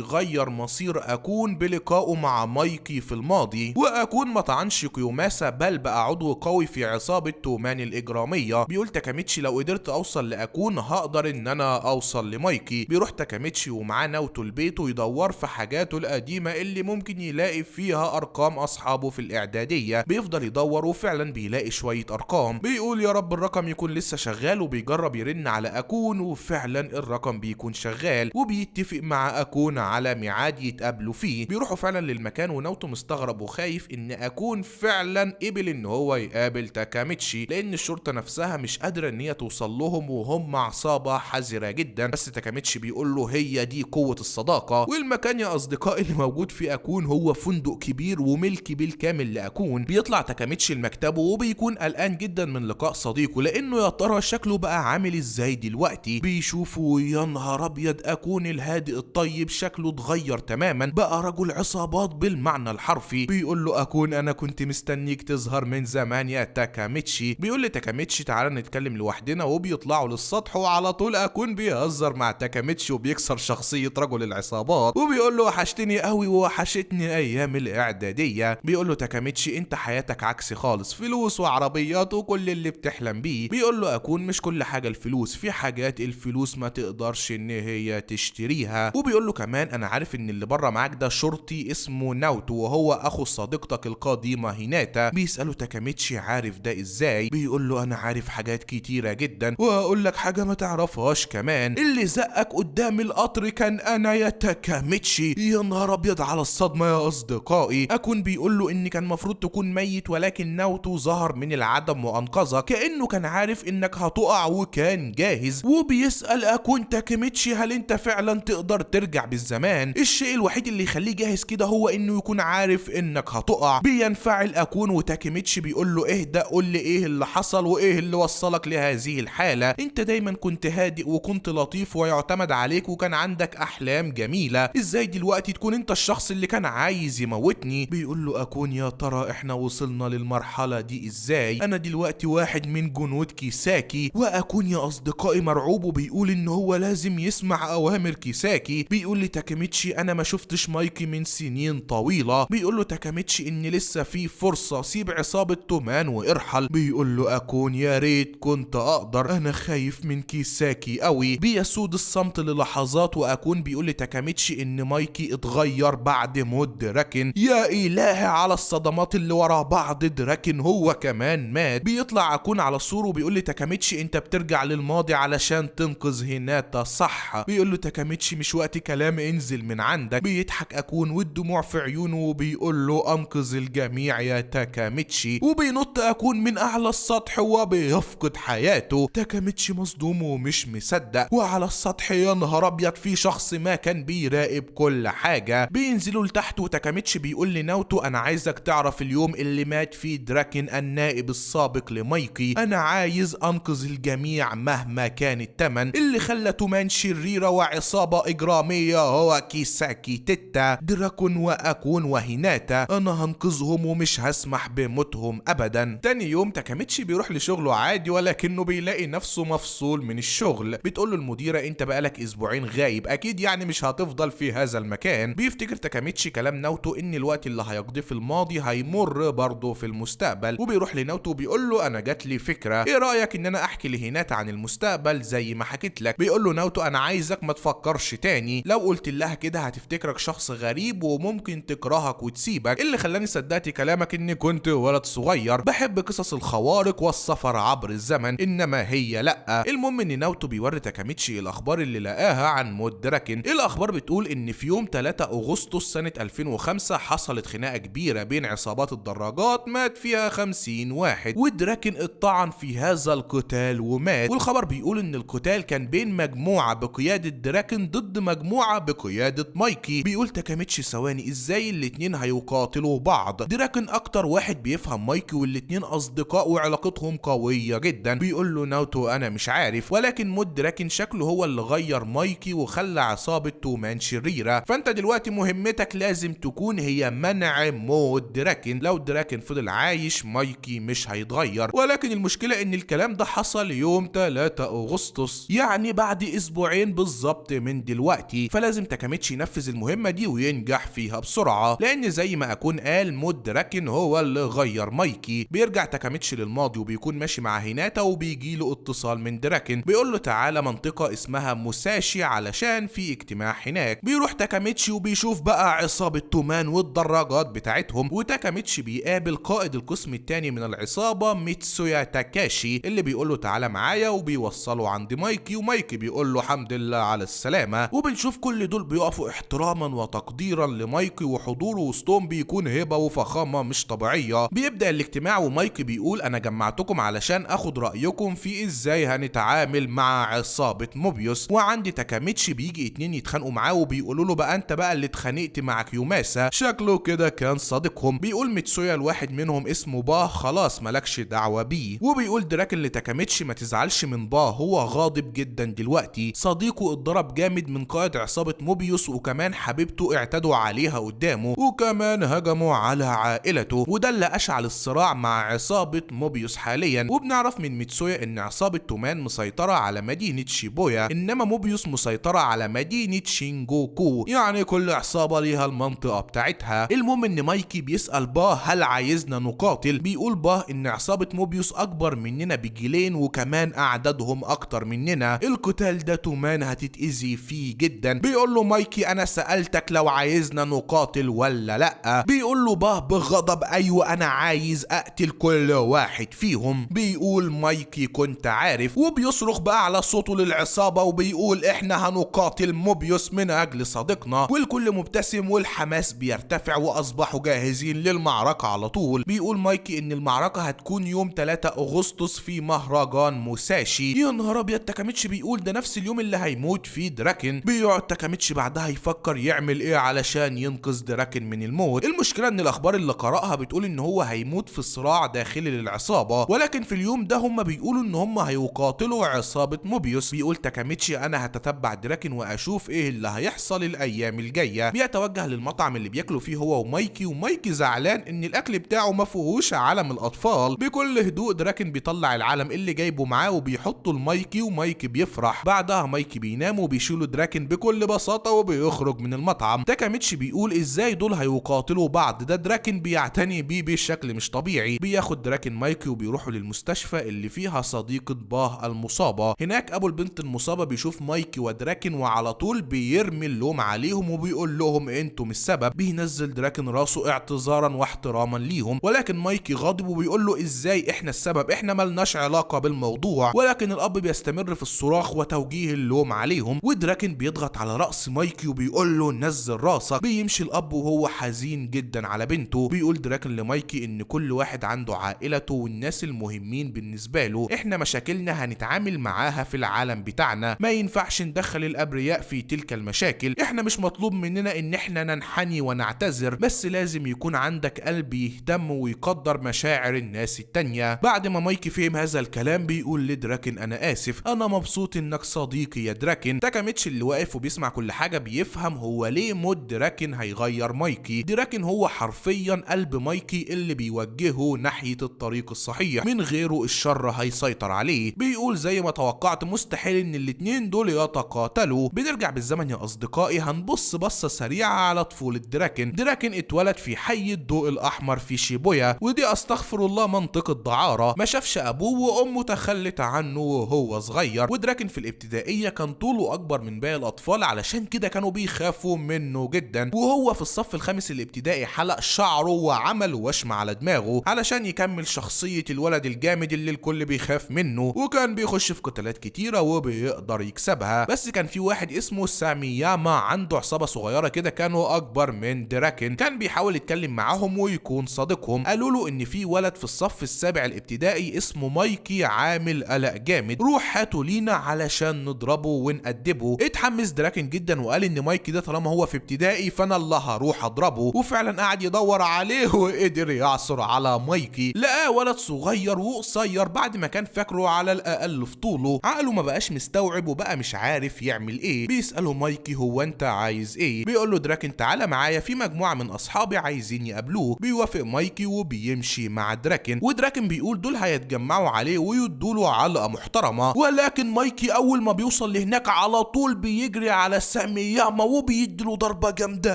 غير مصير اكون بلقائه مع مايكي في الماضي، واكون ما طعنش كيوماسا بل بقى عضو قوي في عصابة تومان الإجرامية. بيقول تاكاميتشي لو قدرت اوصل لاكون هقدر ان انا اوصل لمايكي. بيروح تاكاميتشي ومعاه ناوتو البيت ويدور في حاجاته القديمة اللي ممكن يلاقي فيها ارقام اصحابه في الاعدادية. بيفضل يدور وفعلا بيلاقي شوية ارقام، بيقول يا رب الرقم يكون لسه شغال، وبيجرب يرن على اكون وفعلا الرقم بيكون شغال، وبيتفق مع اكون على ميعاد يتقابلوا فيه. بيروحوا فعلا للمكان وناوتو مستغرب وخايف ان اكون فعلا قبل ان هو يقابل تاكاميتشي، لان الشرطة نفسها مش قادرة ان هي توصل لهم وهم عصابة حذرة جدا. بس تاكاميتشي بيقول له هي دي قوة الصداقة. والمكان يا اصدقائي اللي موجود فيه اكون هو فندق كبير وملك بالكامل لاكون. بيطلع تاكاميتشي لمكتبه وبيكون قلقان جدا من لقاء صديقه، لانه يا ترى شكله بقى عامل ازاي دلوقتي. بيشوفه يا نهار ابيض، اكون الهادئ الطيب شكله اتغير تماما، بقى رجل عصابات بالمعنى الحرفي. بيقول له اكون انا كنت مستنيك تظهر من زمان يا تاكاميتشي. بيقول لتاكاميتشي تعالى نتكلم لوحدنا، وبيطلعوا للسطح، وعلى طول اكون بيهزر مع تاكاميتشي وبيكسر شخصية رجل العصابات، وبيقول له وحشتني قوي ووحشتني ايام الاعدادية. بيقول له تاكاميتشي انت حياتك عكسي خالص، فلوس وعربيات وكل اللي بتحلم بيه. بيقول له اكون مش كل حاجة الفلوس، في حاجات الفلوس ما تقدرش ان هي تشتريها. وبيقول له كمان انا عارف ان اللي بره معاك ده شرطي اسمه ناوتو وهو اخو صديقتك القديمة هيناتا. بيسأله تاكاميتشي عارف ده ازاي؟ بيقول له انا عارف حاجات كتيرة جدا، وهقول لك حاجة ما تعرفهاش كمان، اللي زقك قدام القطر كان انا يا تاكاميتشي. يا نهار ابيض على الصدمة يا اصدقائي. اكون بيقول له ان كان المفروض تكون ميت، ولكن ناوتو ظهر من العدم وانقذك، كأنه كان عارف انك هتقع وكان جاهز. وبيسأل اكون تاكاميتشي هل انت فعلا تقدر ترجع بالزمان؟ الشيء الوحيد اللي يخليه جاهز كده هو انه يكون عارف انك هتقع. بينفعل اكون وتاكاميتشي بيقول له اهدى، قول لي ايه اللي حصل وايه اللي وصلك لهذه الحالة، انت دايما كنت هادئ وكنت لطيف ويعتمد عليك وكان عندك احلام جميلة، ازاي دلوقتي تكون انت الشخص اللي كان عايز يموتني؟ بيقول له اكون يا ترى احنا وصلنا للمرحلة دي ازاي؟ انا دلوقتي واحد من جنود كيساكي. واكون يا اصدقائي مرعوب وبيقول ان هو لازم يسمع اوامر كيساكي. بيقول لتاكاميتشي انا ما شفتش مايكي من سنين طويلة. بيقول له تاكاميتشي ان لسه في فرصة، سيب عصابة تومان وارحل. بيقول له اكون يا ريت كنت اقدر، انا خايف من كيساكي قوي. بيسود الصمت للحظات، واكون بيقول لتاكاميتشي ان مايكي اتغير بعد موت دراكن. يا الهي على الصدمات اللي ورا بعض، دراكن هو كمان مات. بيطلع اكون على السور وبيقول لتاكاميتشي انت بترجع للماضي علشان تنقذ هيناتا صح؟ بيقول له تاكاميتشي مش وقت كلام، انزل من عندك. بيضحك اكون والدموع في عيونه وبيقول له انقذ الجميع يا تاكاميتشي. وبينط اكون من اعلى السطح وبيفقد حياته. تاكاميتشي مصدوم ومش مصدق، وعلى السطح يا نهار ابيض في شخص ما كان بيراقب كل حاجة. بينزلوا لتحت وتاكاميتشي بيقول لناوتو انا عايزك تعرف اليوم اللي مات فيه دراكن النائب السابق لمايكي، انا عايز انقذ الجميع مهما كان الثمن. اللي خلى تومان شريرة وعصابه اجراميه هو كيساكي تيتا، دراكون واكون وهيناتا، انا هنقذهم ومش هسمح بموتهم ابدا. تاني يوم تاكاميتشي بيروح لشغلة عادي، ولكنه بيلاقي نفسه مفصول من الشغل. بتقول له المديرة انت بقالك اسبوعين غايب، اكيد يعني مش هتفضل في هذا المكان. بيفتكر تاكاميتشي كلام ناوتو ان الوقت اللي هيقضيه في الماضي هيمر برضه في المستقبل، وبيروح لناوتو بيقول له انا جات لي فكرة، ايه رايك ان انا احكي لهيناتا عن المستقبل زي ما حكيت لك؟ بيقول له ناوتو انا عايزك ما تفكرش تاني، لو قلت لها كده هتفتكرك شخص غريب وممكن تكرهك وتسيبك. اللي خلاني صدقت كلامك اني كنت ولد صغير بحب قصص الخوارق والسفر عبر الزمن، انما هي لا. المهم ان ناوتو بيوري تاكاميتشي الاخبار اللي لقاها عن موت دراكن. الاخبار بتقول ان في يوم 3 اغسطس سنة 2005 حصلت خناقة كبيرة بين عصابات الدراجات مات فيها 50 واحد، ودراكن اتطعن في هذا القتال ومات. والخبر بيقول ان القتال كان بين مجموعة بقيادة دراكن ضد مجموعة بقيادة مايكي. بيقول تاكاميتشي ثواني، ازاي الاتنين هيقاتلوا بعض؟ دراكن اكتر واحد بيفهم مايكي والاتنين اصدقاء وعلاقتهم قوية جدا. بيقول له ناوتو انا مش عارف، ولكن موت دراكن شكله هو اللي غير مايكي وخلى عصابة تومان شريرة، فانت دلوقتي مهمتك لازم تكون هي منع موت دراكن. لو دراكن فضل عايش مايكي مش هيتغير. ولكن المشكلة ان الكلام ده حصل يوم 3 اغسطس، يعني بعد اسبوعين بالظبط من دلوقتي. فلازم تاكاميتشي ينفذ المهمة دي وينجح فيها بسرعة، لان زي ما اكون قال موت دراكن هو اللي غير مايكي. بيرجع تاكاميتشي للماضي وبيكون ماشي مع هيناتا، وبيجي له اتصال من دراكن بيقول له تعالى منطقة اسمها موساشي علشان في اجتماع هناك. بيروح تاكاميتشي وبيشوف بقى عصابة تومان والدراجات بتاعتهم، وتاكاميتشي بيقابل قائد القسم الثاني من العصابة ميتسويا تاكاشي اللي بيقول له تعالى معايا، وبيوصله عند مايكي، ومايكي بيقول له الحمد لله على السلامة. وبنشوف كل دول بيقفوا احتراما وتقديرا لمايكي، وحضوره وسطهم بيكون هبة وفخامة مش طبيعية. بيبدأ الاجتماع ومايكي بيقول انا جمعتكم علشان اخد رأيكم في ازاي هنتعامل مع عصابة موبيوس. وعند تاكاميتشي بيجي اتنين يتخانقوا معاه وبيقولوا له بقى انت بقى اللي اتخانقت مع كيوماسا، شكله كده كان صديقهم. بيقول ميتسويا الواحد منهم اسمه باه، خلاص مالكش دعوة بيه. وبيقول دراكن لتاكاميتشي ما تزعلش من باه، هو غاضب جدا دلوقتي، صديقه اتضرب جامد من قائد عصابة موبيوس، وكمان حبيبته اعتدوا عليها قدامه، وكمان هجموا على عائلته، وده اللي اشعل الصراع مع عصابة موبيوس حاليا. وبنعرف من ميتسويا ان عصابة تومان مسيطرة على مدينة شيبويا، انما موبيوس مسيطرة على مدينة شينجوكو، يعني كل عصابة ليها المنطقة بتاعتها. المهم ان مايكي بيسأل باه هل عايزنا نقاتل؟ بيقول باه ان عصابة موبيوس اكبر مننا بجيلين وكمان اعدادهم اكتر مننا، القتال ده تومان هتتأذي فيه جدا. بيقول له مايكي انا سألتك لو عايزنا نقاتل ولا لا؟ بيقول له باه بغضب ايوه انا عايز اقتل كل واحد فيهم. بيقول مايكي كنت عارف، وبيصرخ بقى على صوته للعصابة وبيقول احنا هنقاتل موبيوس من اجل صديقنا. والكل مبتسم والحماس بيرتفع واصبحوا جاهزين للمعركة على طول. بيقول مايكي ان المعركة هتكون يوم 3 اغسطس في مهرجان موساشي. يا نهار ابيض، تاكاميتشي بيقول ده نفس اليوم اللي هيموت فيه دراكن. بيقعد تاكاميتشي بعدها يفكر يعمل ايه علشان ينقذ دراكن من الموت. المشكلة ان الاخبار اللي قرأها بتقول ان هو هيموت في صراع داخلي للعصابة، ولكن في اليوم ده هم بيقولوا ان هم هيقاتلوا عصابة موبيوس. بيقول تاكاميتشي انا هتتبع دراكن واشوف ايه اللي هيحصل الايام الجاية. بيتوجه للمطعم اللي بياكلوا فيه هو ومايكي، ومايكي زعلان ان الاكل بتاعه ما فيهوش علم الاطفال. بكل هدوء دراكن بيطلع العلم اللي جايبه معاه وبيحطه لمايكي، ومايكي بيفرح. بعدها مايكي بينام وبيشيلوا دراكن بكل بساطة وبيخرج من المطعم. تاكاميتشي بيقول ازاي دول هيقاتلوا بعض، ده دراكن بيعتني بيه بشكل مش طبيعي. بياخد دراكن مايكي وبيروحوا للمستشفى اللي فيها صديقة باه المصابة. هناك ابو البنت المصابة بيشوف مايكي ودراكن وعلى طول بيرمي اللوم عليهم وبيقول لهم انتم السبب. بينزل دراكن راسه اعتذارا واحتراما ليهم، ولكن مايكي غاضب وبيقول له ازاي احنا السبب، احنا ملناش علاقة بالموضوع. ولكن الاب بيستمر في الصراخ وتوجيه اللوم عليهم، ودراكن بيضغط على رأس مايكي وبيقول له نزل راسك. بيمشي الاب وهو حزين جدا على بنته. بيقول دراكن لمايكي ان كل واحد عنده عائلته والناس المهمين بالنسبة له، احنا مشاكلنا هنتعامل معاها في العالم بتاعنا، ما ينفعش ندخل الابرياء في تلك المشاكل، احنا مش مطلوب مننا ان احنا ننحني ونعتذر، بس لازم يكون عندك قلب يهتم ويقدر مشاعر الناس التانية. بعد ما مايكي فهم هذا الكلام بيقول لدراكن انا اسف، انا مبسوط انك صديقي يا دراكن. تاكاميتشي اللي واقف وبيسمع كل حاجة بيفهم هو ليه موت دراكن هيغير مايكي. دراكن هو حرفيا قلب مايكي اللي بيوجهه ناحية الطريق الصحيح، من غيره الشر هيسيطر عليه. بيقول زي ما توقعت مستحيل ان الاتنين دول يتقاتلوا. بنرجع بالزمن يا اصدقائي، هنبص بصة سريعة على طفولة دراكن. دراكن اتولد في حي الضوء الاحمر في شيبويا، ودي استغفر الله منطقة دعارة، ما شافش ابوه وامه تخلت عنه وهو صغير. ودراكن في الابتدائية كان طوله اكبر من باقي الاطفال، علشان كده كانوا بيخافوا منه جدا. وهو في الصف الخامس الابتدائي حلق شعره وعمل وشم على دماغه علشان يكمل شخصية الولد الجامد اللي الكل بيخاف منه، وكان بيخش في قتالات كتيرة وبيقدر يكسبها. بس كان في واحد اسمه سامياما عنده عصابة صغيرة كده كانوا اكبر من دراكن، كان بيحاول يتكلم معاهم ويكون صديقهم. قالوا له ان في ولد في الصف السابع الابتدائي اسمه مايكي عامل قلق جامد، روح هاتوا لينا علشان نضربه ونأدبه. اتحمس دراكن جدا وقال ان مايكي ده طالما هو في ابتدائي فانا اللي هروح اضربه، وفعلا قعد يدور عليه وقدر يعثر على مايكي. لقاه ولد صغير وقصير بعد ما كان فاكره على الاقل في طوله، عقله ما بقاش مستوعب وبقى مش عارف يعمل ايه. بيسأله مايكي هو انت عايز ايه؟ بيقول له دراكن تعالى معايا في مجموعة من اصحابي عايزين يقابلوه. بيوافق مايكي وبيمشي مع دراكن، ودراكن بيقول دول هيتجمعوا عليه ويدوا له علقة محترمة. المحترمة. ولكن مايكي اول ما بيوصل لهناك على طول بيجري على سامياما وبيديله ضربة جامدة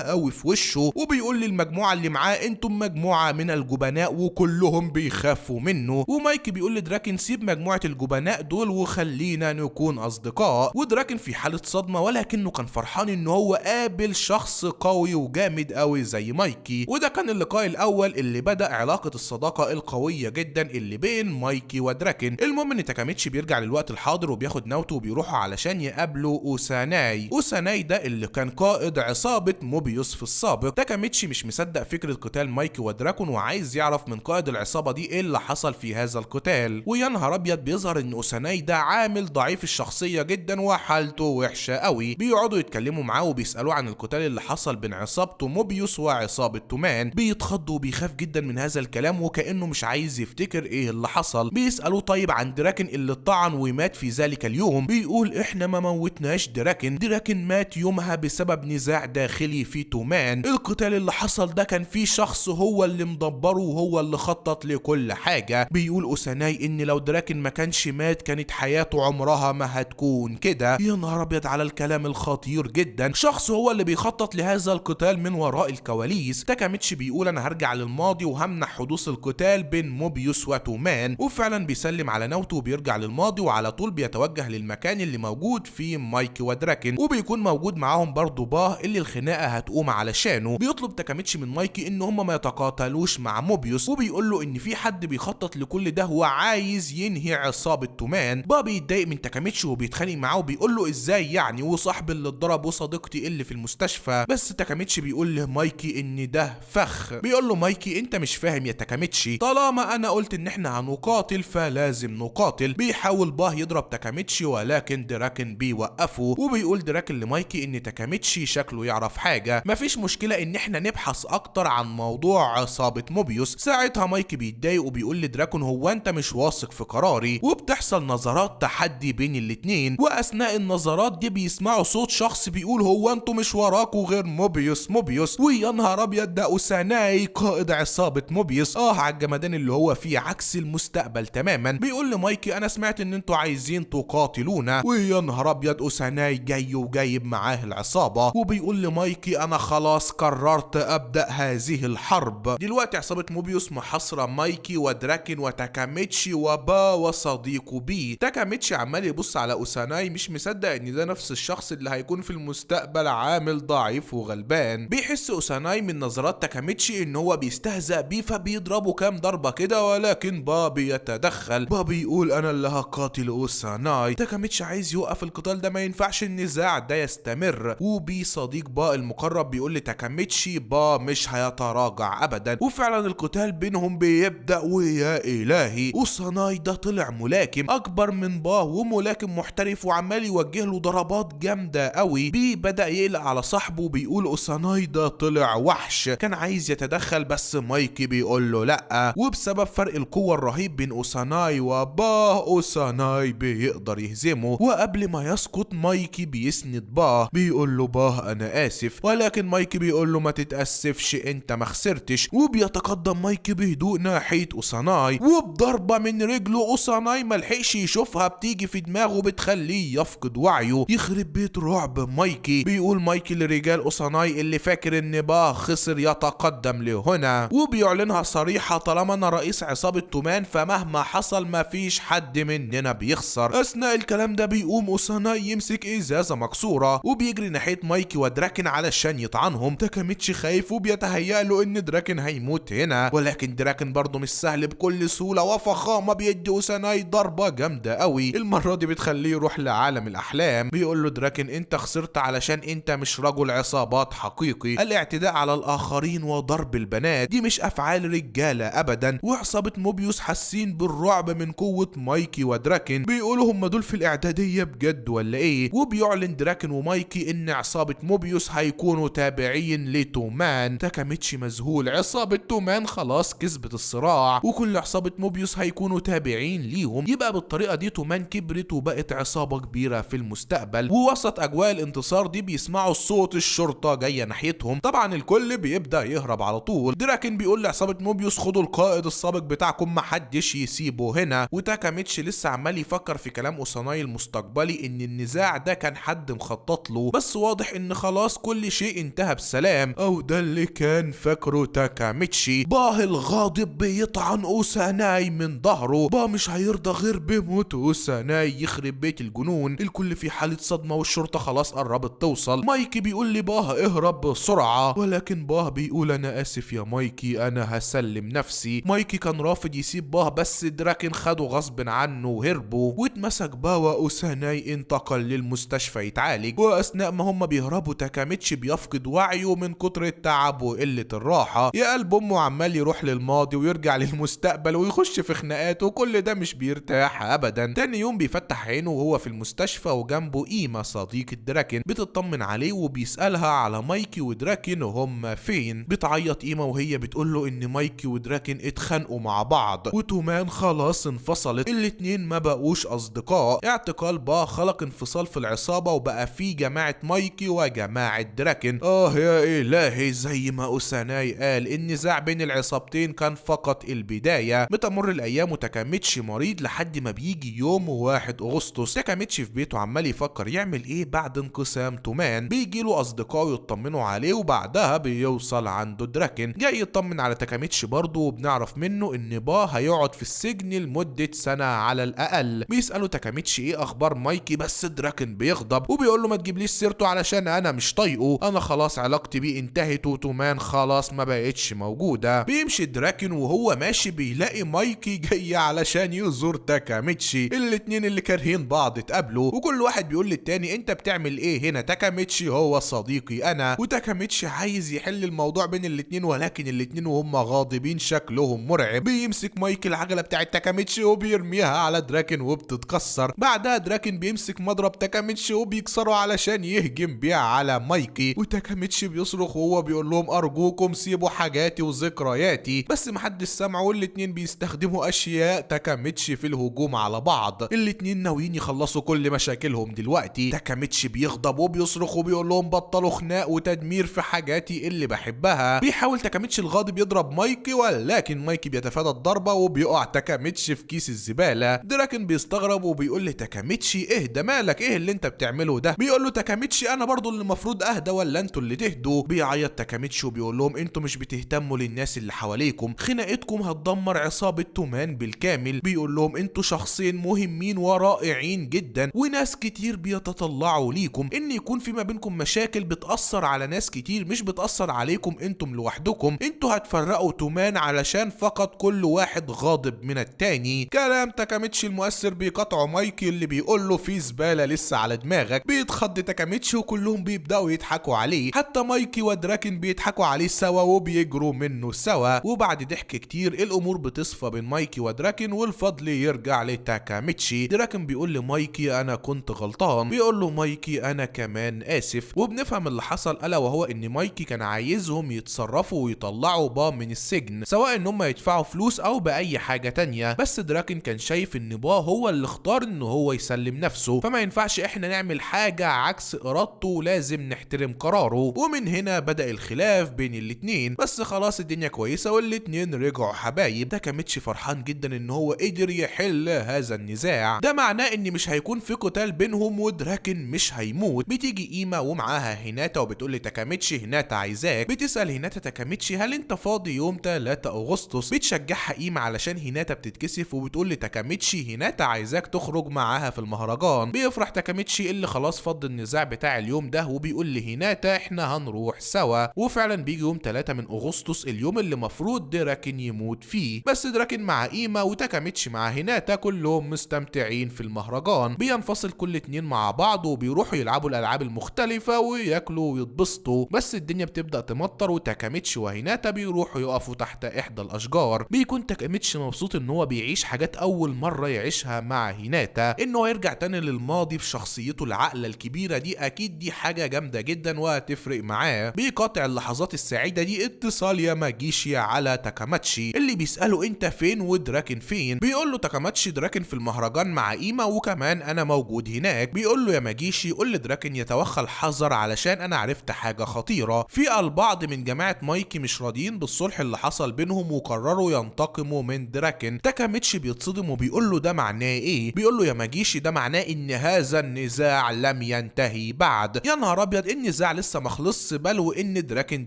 قوي في وشه، وبيقول للمجموعة اللي معاه انتم مجموعة من الجبناء وكلهم بيخافوا منه. ومايكي بيقول لدراكن سيب مجموعة الجبناء دول وخلينا نكون اصدقاء. ودراكن في حالة صدمة، ولكنه كان فرحان ان هو قابل شخص قوي وجامد قوي زي مايكي. وده كان اللقاء الاول اللي بدأ علاقة الصداقة القوية جدا اللي بين مايكي ودراكن. المهم ان تاكاميتشي بيرجع للوقت الحاضر وبياخد ناوتو وبيروحوا علشان يقابلوا اوساناي. اوساناي ده اللي كان قائد عصابة موبيوس في السابق. تاكاميتشي مش مصدق فكرة قتال مايكي ودراكون وعايز يعرف من قائد العصابة دي ايه اللي حصل في هذا القتال. ويا نهار ابيض، بيظهر ان اوساناي ده عامل ضعيف الشخصية جدا وحالته وحشة قوي. بيقعدوا يتكلموا معاه وبيسألوه عن القتال اللي حصل بين عصابته موبيوس وعصابة تومان. بيتخض وبيخاف جدا من هذا الكلام وكأنه مش عايز يفتكر ايه اللي حصل. بيسألوه طيب عن دراكن اللي اتطعن ومات في ذلك اليوم. بيقول احنا ما موتناش دراكن، دراكن مات يومها بسبب نزاع داخلي في تومان. القتال اللي حصل ده كان في شخص هو اللي مدبره وهو اللي خطط لكل حاجة. بيقول اوساناي ان لو دراكن ما كانش مات كانت حياته عمرها ما هتكون كده. يا نهار ابيض على الكلام الخطير جدا، شخص هو اللي بيخطط لهذا القتال من وراء الكواليس. تاكاميتشي بيقول انا هرجع للماضي وهمنع حدوث القتال بين موبيوس وتومان. وفعلا بيسلم على ناوتو وبيرجع للماضي، وعلى طول بيتوجه للمكان اللي موجود فيه مايكي ودراكن، وبيكون موجود معاهم برضو باه اللي الخناقة هتقوم علشانه. بيطلب تاكاميتشي من مايكي ان هم ما يتقاتلوش مع موبيوس، وبيقول له ان في حد بيخطط لكل ده وعايز ينهي عصابة تومان. با بيتضايق من تاكاميتشي وبيتخانق معاه وبيقول له ازاي يعني، وصاحبي اللي اتضرب وصديقتي اللي في المستشفى. بس تاكاميتشي بيقول لمايكي ان ده فخ. بيقول له مايكي انت مش فاهم يا تاكاميتشي، طالما انا قلت ان احنا هنقاتل فلازم نقاتل. بيحاول باه يضرب تاكاميتشي ولكن دراكن بيوقفه، وبيقول دراكن لمايكي ان تاكاميتشي شكله يعرف حاجة، مفيش مشكلة ان احنا نبحث اكتر عن موضوع عصابة موبيوس. ساعتها مايكي بيتضايق وبيقول لدراكون هو انت مش واثق في قراري؟ وبتحصل نظرات تحدي بين الاتنين، واثناء النظرات دي بيسمعوا صوت شخص بيقول هو انتوا مش وراكوا غير موبيوس موبيوس. ويا نهار ابيض، ده اوساناي قائد عصابة موبيوس. على الجمدان اللي هو فيه، عكس المستقبل تماما. بيقول لمايكي انا سمعت ان انتوا عايزين تقاتلونا. ويا نهار ابيض، اوساناي جاي وجايب معاه العصابة، وبيقول لمايكي انا خلاص قررت ابدا هذه الحرب. دلوقتي عصابة موبيوس محاصرة مايكي ودراكن وتاكاميتشي وبا وصديقه بي. تاكاميتشي عمال يبص على اوساناي مش مصدق ان ده نفس الشخص اللي هيكون في المستقبل عامل ضعيف وغلبان. بيحس اوساناي من نظرات تاكاميتشي ان هو بيستهزأ بيه، فبيضربه كام ضربة كده، ولكن با بيتدخل. با بيقول انا اللي هقاتل اوساناي. تاكاميتشي عايز يوقف القتال ده، ما ينفعش النزاع ده يستمر. وبي صديق با المقرب بيقول لتاكاميتشي با مش هيتراجع ابدا. وفعلا القتال بينهم بيبدأ، ويا الهي، اوساناي ده طلع ملاكم اكبر من با وملاكم محترف، وعمال يوجه له ضربات جامدة قوي. بي بدأ يقلق على صاحبه وبيقول اوساناي ده طلع وحش. كان عايز يتدخل بس مايكي بيقول له لا. وبسبب فرق القوة الرهيب بين اوساناي وباه، اوساناي بيقدر يهزمه. وقبل ما يسقط مايكي بيسند باه، بيقول له باه انا اسف، ولكن مايكي بيقول له ما تتأسفش انت ما خسرتش. وبيتقدم مايكي بهدوء ناحية اوساناي، وبضربة من رجله اوساناي ملحقش يشوفها بتيجي في دماغه بتخليه يفقد وعيه. يخرب بيت رعب مايكي. بيقول مايكي لرجال اوساناي اللي فاكر ان باه خسر يتقدم لهنا، وبيعلنها صريحة طالما انا رئيس عصابة تومان فمهما حصل مفيش حد مننا بيخسر. اثناء الكلام ده بيقوم اوساناي يمسك ازازة مكسورة وبيجري ناحية مايكي ودراكن علشان يطعنهم. تاكاميتشي خايف وبيتهيأ له ان دراكن هيموت هنا، ولكن دراكن برضه مش سهل، بكل سهولة وفخامة بيدي اوساناي ضربة جامدة قوي. المرة دي بتخليه يروح لعالم الاحلام. بيقول له دراكن انت خسرت علشان انت مش رجل عصابات حقيقي، الاعتداء على الاخرين وضرب البنات دي مش افعال رجالة ابدا. وعصابة موبيوس حاسين بالرعب من قوة مايكي ودراكن، بيقولوا هم دول في الاعدادية بجد ولا ايه؟ وبيعلن دراكن ومايكي ان عصابة موبيوس هيكونوا تابعين لتومان. تاكاميتشي مذهول، عصابة تومان خلاص كسبت الصراع وكل عصابة موبيوس هيكونوا تابعين ليهم، يبقى بالطريقة دي تومان كبرت وبقت عصابة كبيرة في المستقبل. ووسط اجواء الانتصار دي بيسمعوا صوت الشرطة جاية ناحيتهم، طبعا الكل بيبدأ يهرب على طول. دراكن بيقول لعصابة موبيوس خدوا القائد السابق بتاعكم محدش يسيبه هنا. وتاكاميتشي لسه عمال عمال يفكر في كلام اوساناي المستقبلي ان النزاع ده كان حد مخطط له، بس واضح ان خلاص كل شيء انتهى بسلام، او ده اللي كان فاكره تاكاميتشي. باه الغاضب بيطعن اوساناي من ظهره، باه مش هيرضى غير بموت اوساناي، يخرب بيت الجنون. الكل في حالة صدمة والشرطة خلاص قربت توصل. مايكي بيقول لباه اهرب بسرعة، ولكن باه بيقول انا اسف يا مايكي، انا هسلم نفسي. مايكي كان رافض يسيب باه، بس دراكن خده غصب عنه وهربوا، واتمسك باه واوساناي انتقل للمستشفى يتعالج. واثناء ما هم بيهربوا تاكاميتشي بيفقد وعيه من كتر التعب وقلة الراحة. يا قلب امه عمال يروح للماضي ويرجع للمستقبل ويخش في خناقات، وكل ده مش بيرتاح ابدا. تاني يوم بيفتح عينه وهو في المستشفى وجنبه ايما صديقة دراكن، بتطمن عليه وبيسألها على مايكي ودراكن وهم فين. بتعيط ايما وهي بتقول له ان مايكي ودراكن اتخانقوا مع بعض وتومان خلاص انفصلت، الاتنين ما بقوش اصدقاء. اعتقال با خلق انفصال في العصابة وبقى في جماعة مايكي وجماعة دراكن. يا الهي، زي ما اوساناي قال النزاع بين العصابتين كان فقط البداية. بتمر الايام وتاكاميتشي مريض لحد ما بيجي يوم 1 اغسطس. تاكاميتشي في بيته عمال يفكر يعمل ايه بعد انقسام تومان. بيجي له اصدقائه يطمنوا عليه، وبعدها بيوصل عنده دراكن جاي يطمن على تاكاميتشي برضه، وبنعرف منه ان با هيقعد في السجن لمدة سنة على الاقل. بيسأله تاكاميتشي ايه اخبار مايكي، بس دراكن بيغضب وبيقول له ما تجيبليش سيرته علشان انا مش طايقة، انا خلاص علاقتي بيه انتهت وتومان خلاص ما بقتش موجودة. بيمشي دراكن وهو ماشي بيلاقي مايكي جاي علشان يزور تاكاميتشي. الاتنين اللي كارهين بعض اتقابلوا، وكل واحد بيقول للتاني انت بتعمل ايه هنا، تاكاميتشي هو صديقي انا. وتاكاميتشي عايز يحل الموضوع بين الاتنين، ولكن الاتنين وهم غاضبين شكلهم مرعب. بيمسك مايكي العجلة بتاعت تاكاميتشي وبيرميها على دراكن وبتتكسر. بعدها دراكن بيمسك مضرب تاكاميتشي وبيكسره علشان يهجم بيه على مايكي، وتاكاميتشي بيصرخ وهو بيقول لهم ارجوكم سيبوا حاجاتي وذكرياتي، بس محدش سمعه، والاتنين بيستخدموا اشياء تاكاميتشي في الهجوم على بعض. الاتنين ناويين يخلصوا كل مشاكلهم دلوقتي. تاكاميتشي بيغضب وبيصرخ وبيقول لهم بطلوا خناق وتدمير في حاجاتي اللي بحبها. بيحاول تاكاميتشي الغاضب يضرب مايكي، ولكن مايكي بيتفادى الضربة وبيقع تاكاميتشي في كيس الزبالة. دراكن بيستغرب وبيقول لتاكاميتشي اهدى، مالك، ايه اللي انت بتعمله ده؟ بيقول له تاكاميتشي انا برضو اللي المفروض اهدى ولا انتوا اللي تهدوا؟ بيعيط تاكاميتشي وبيقول لهم انتوا مش بتهتموا للناس اللي حواليكم، خناقتكم هتدمر عصابة تومان بالكامل. بيقول لهم انتوا شخصين مهمين ورائعين جدا وناس كتير بيتطلعوا ليكم، ان يكون في ما بينكم مشاكل بتأثر على ناس كتير مش بتأثر عليكم انتم لوحدكم، انتوا هتفرقوا تومان علشان فقط كل واحد غاضب من التاني. كلام تاكاميتشي المؤثر بيقطعه مايكي اللي بيقول له في زبالة لسه على دماغك. بيتخض تاكاميتشي وكلهم بيبدأوا يضحكوا عليه، حتى مايكي ودراكن بيضحكوا عليه سوا وبيجروا منه سوا. وبعد ضحك كتير الامور بتصفى بين مايكي ودراكن والفضل يرجع لتاكاميتشي. دراكن بيقول لمايكي انا كنت غلطان، بيقول له مايكي انا كمان اسف. وبنفهم اللي حصل الا وهو ان مايكي كان عايزهم يتصرفوا ويطلعوا با من السجن، سواء ان هم يدفعوا فلوس او باي حاجة تانية، بس دراكن كان شايف ان با هو اللي اختار ان هو يسلم نفسه، فما ينفعش احنا نعمل حاجة عكس ارادته ولازم نحترم قراره. ومن هنا بدأ الخلاف بين الاتنين، بس خلاص الدنيا كويسة والاتنين رجعوا حبايب. تاكاميتشي فرحان جدا ان هو قدر يحل هذا النزاع، ده معناه ان مش هيكون في قتال بينهم ودراكن مش هيموت. بتيجي ايما ومعاها هيناتا وبتقول لتاكاميتشي هيناتا عايزاك. بتسأل هيناتا تاكاميتشي هل انت فاضي يوم 3 اغسطس؟ بتشجعها ايما علشان هيناتا بتتكسف، وبتقول لتاكاميتشي هيناتا عايزاك تخرج معاها في المهرجان. بيفرح تاكاميتشي اللي خلاص فض النزاع بتاع اليوم ده، وبيقول لهيناتا احنا هنروح سوا. وفعلا بيجي يوم 3 من اغسطس، اليوم اللي مفروض دراكن يموت فيه، بس دراكن مع ايما وتاكاميتشي مع هيناتا كلهم مستمتعين في المهرجان. بينفصل كل اتنين مع بعض وبيروحوا يلعبوا الالعاب المختلفة وياكلوا ويتبسطوا، بس الدنيا بتبدأ تمطر وتاكاميتشي وهيناتا بيروحوا يقفوا تحت احدى الاشجار. بيكون تاكاميتشي مبسوط ان هو بيعيش حاجات اول مرة يعيشها مع هيناتا، انه يرجع تاني للماضي بشخصيته العاقلة الكبيرة دي، اكيد دي حاجة جامدة جدا وهتفرق معاه. بيقاطع اللحظات السعيدة دي اتصال ياماجيشي على تاكاماتشي اللي بيسأله انت فين ودراكن فين؟ بيقول له تاكاماتشي دراكن في المهرجان مع ايما وكمان انا موجود هناك. بيقول له ياماجيشي قول لدراكن يتوخى الحذر علشان انا عرفت حاجة خطيرة. في البعض من جماعة مايكي مش راضيين بالصلح اللي حصل بينهم وقرروا ينتقموا من دراكن. تاكاماتشي بيتصدم وبيقول له ده ده معناه ايه؟ بيقول له ياماجيشي ده معناه ان هذا النزاع لم ينتهي بعد. يا نهار ابيض، النزاع لسه ما خلصش، بل وان دراكن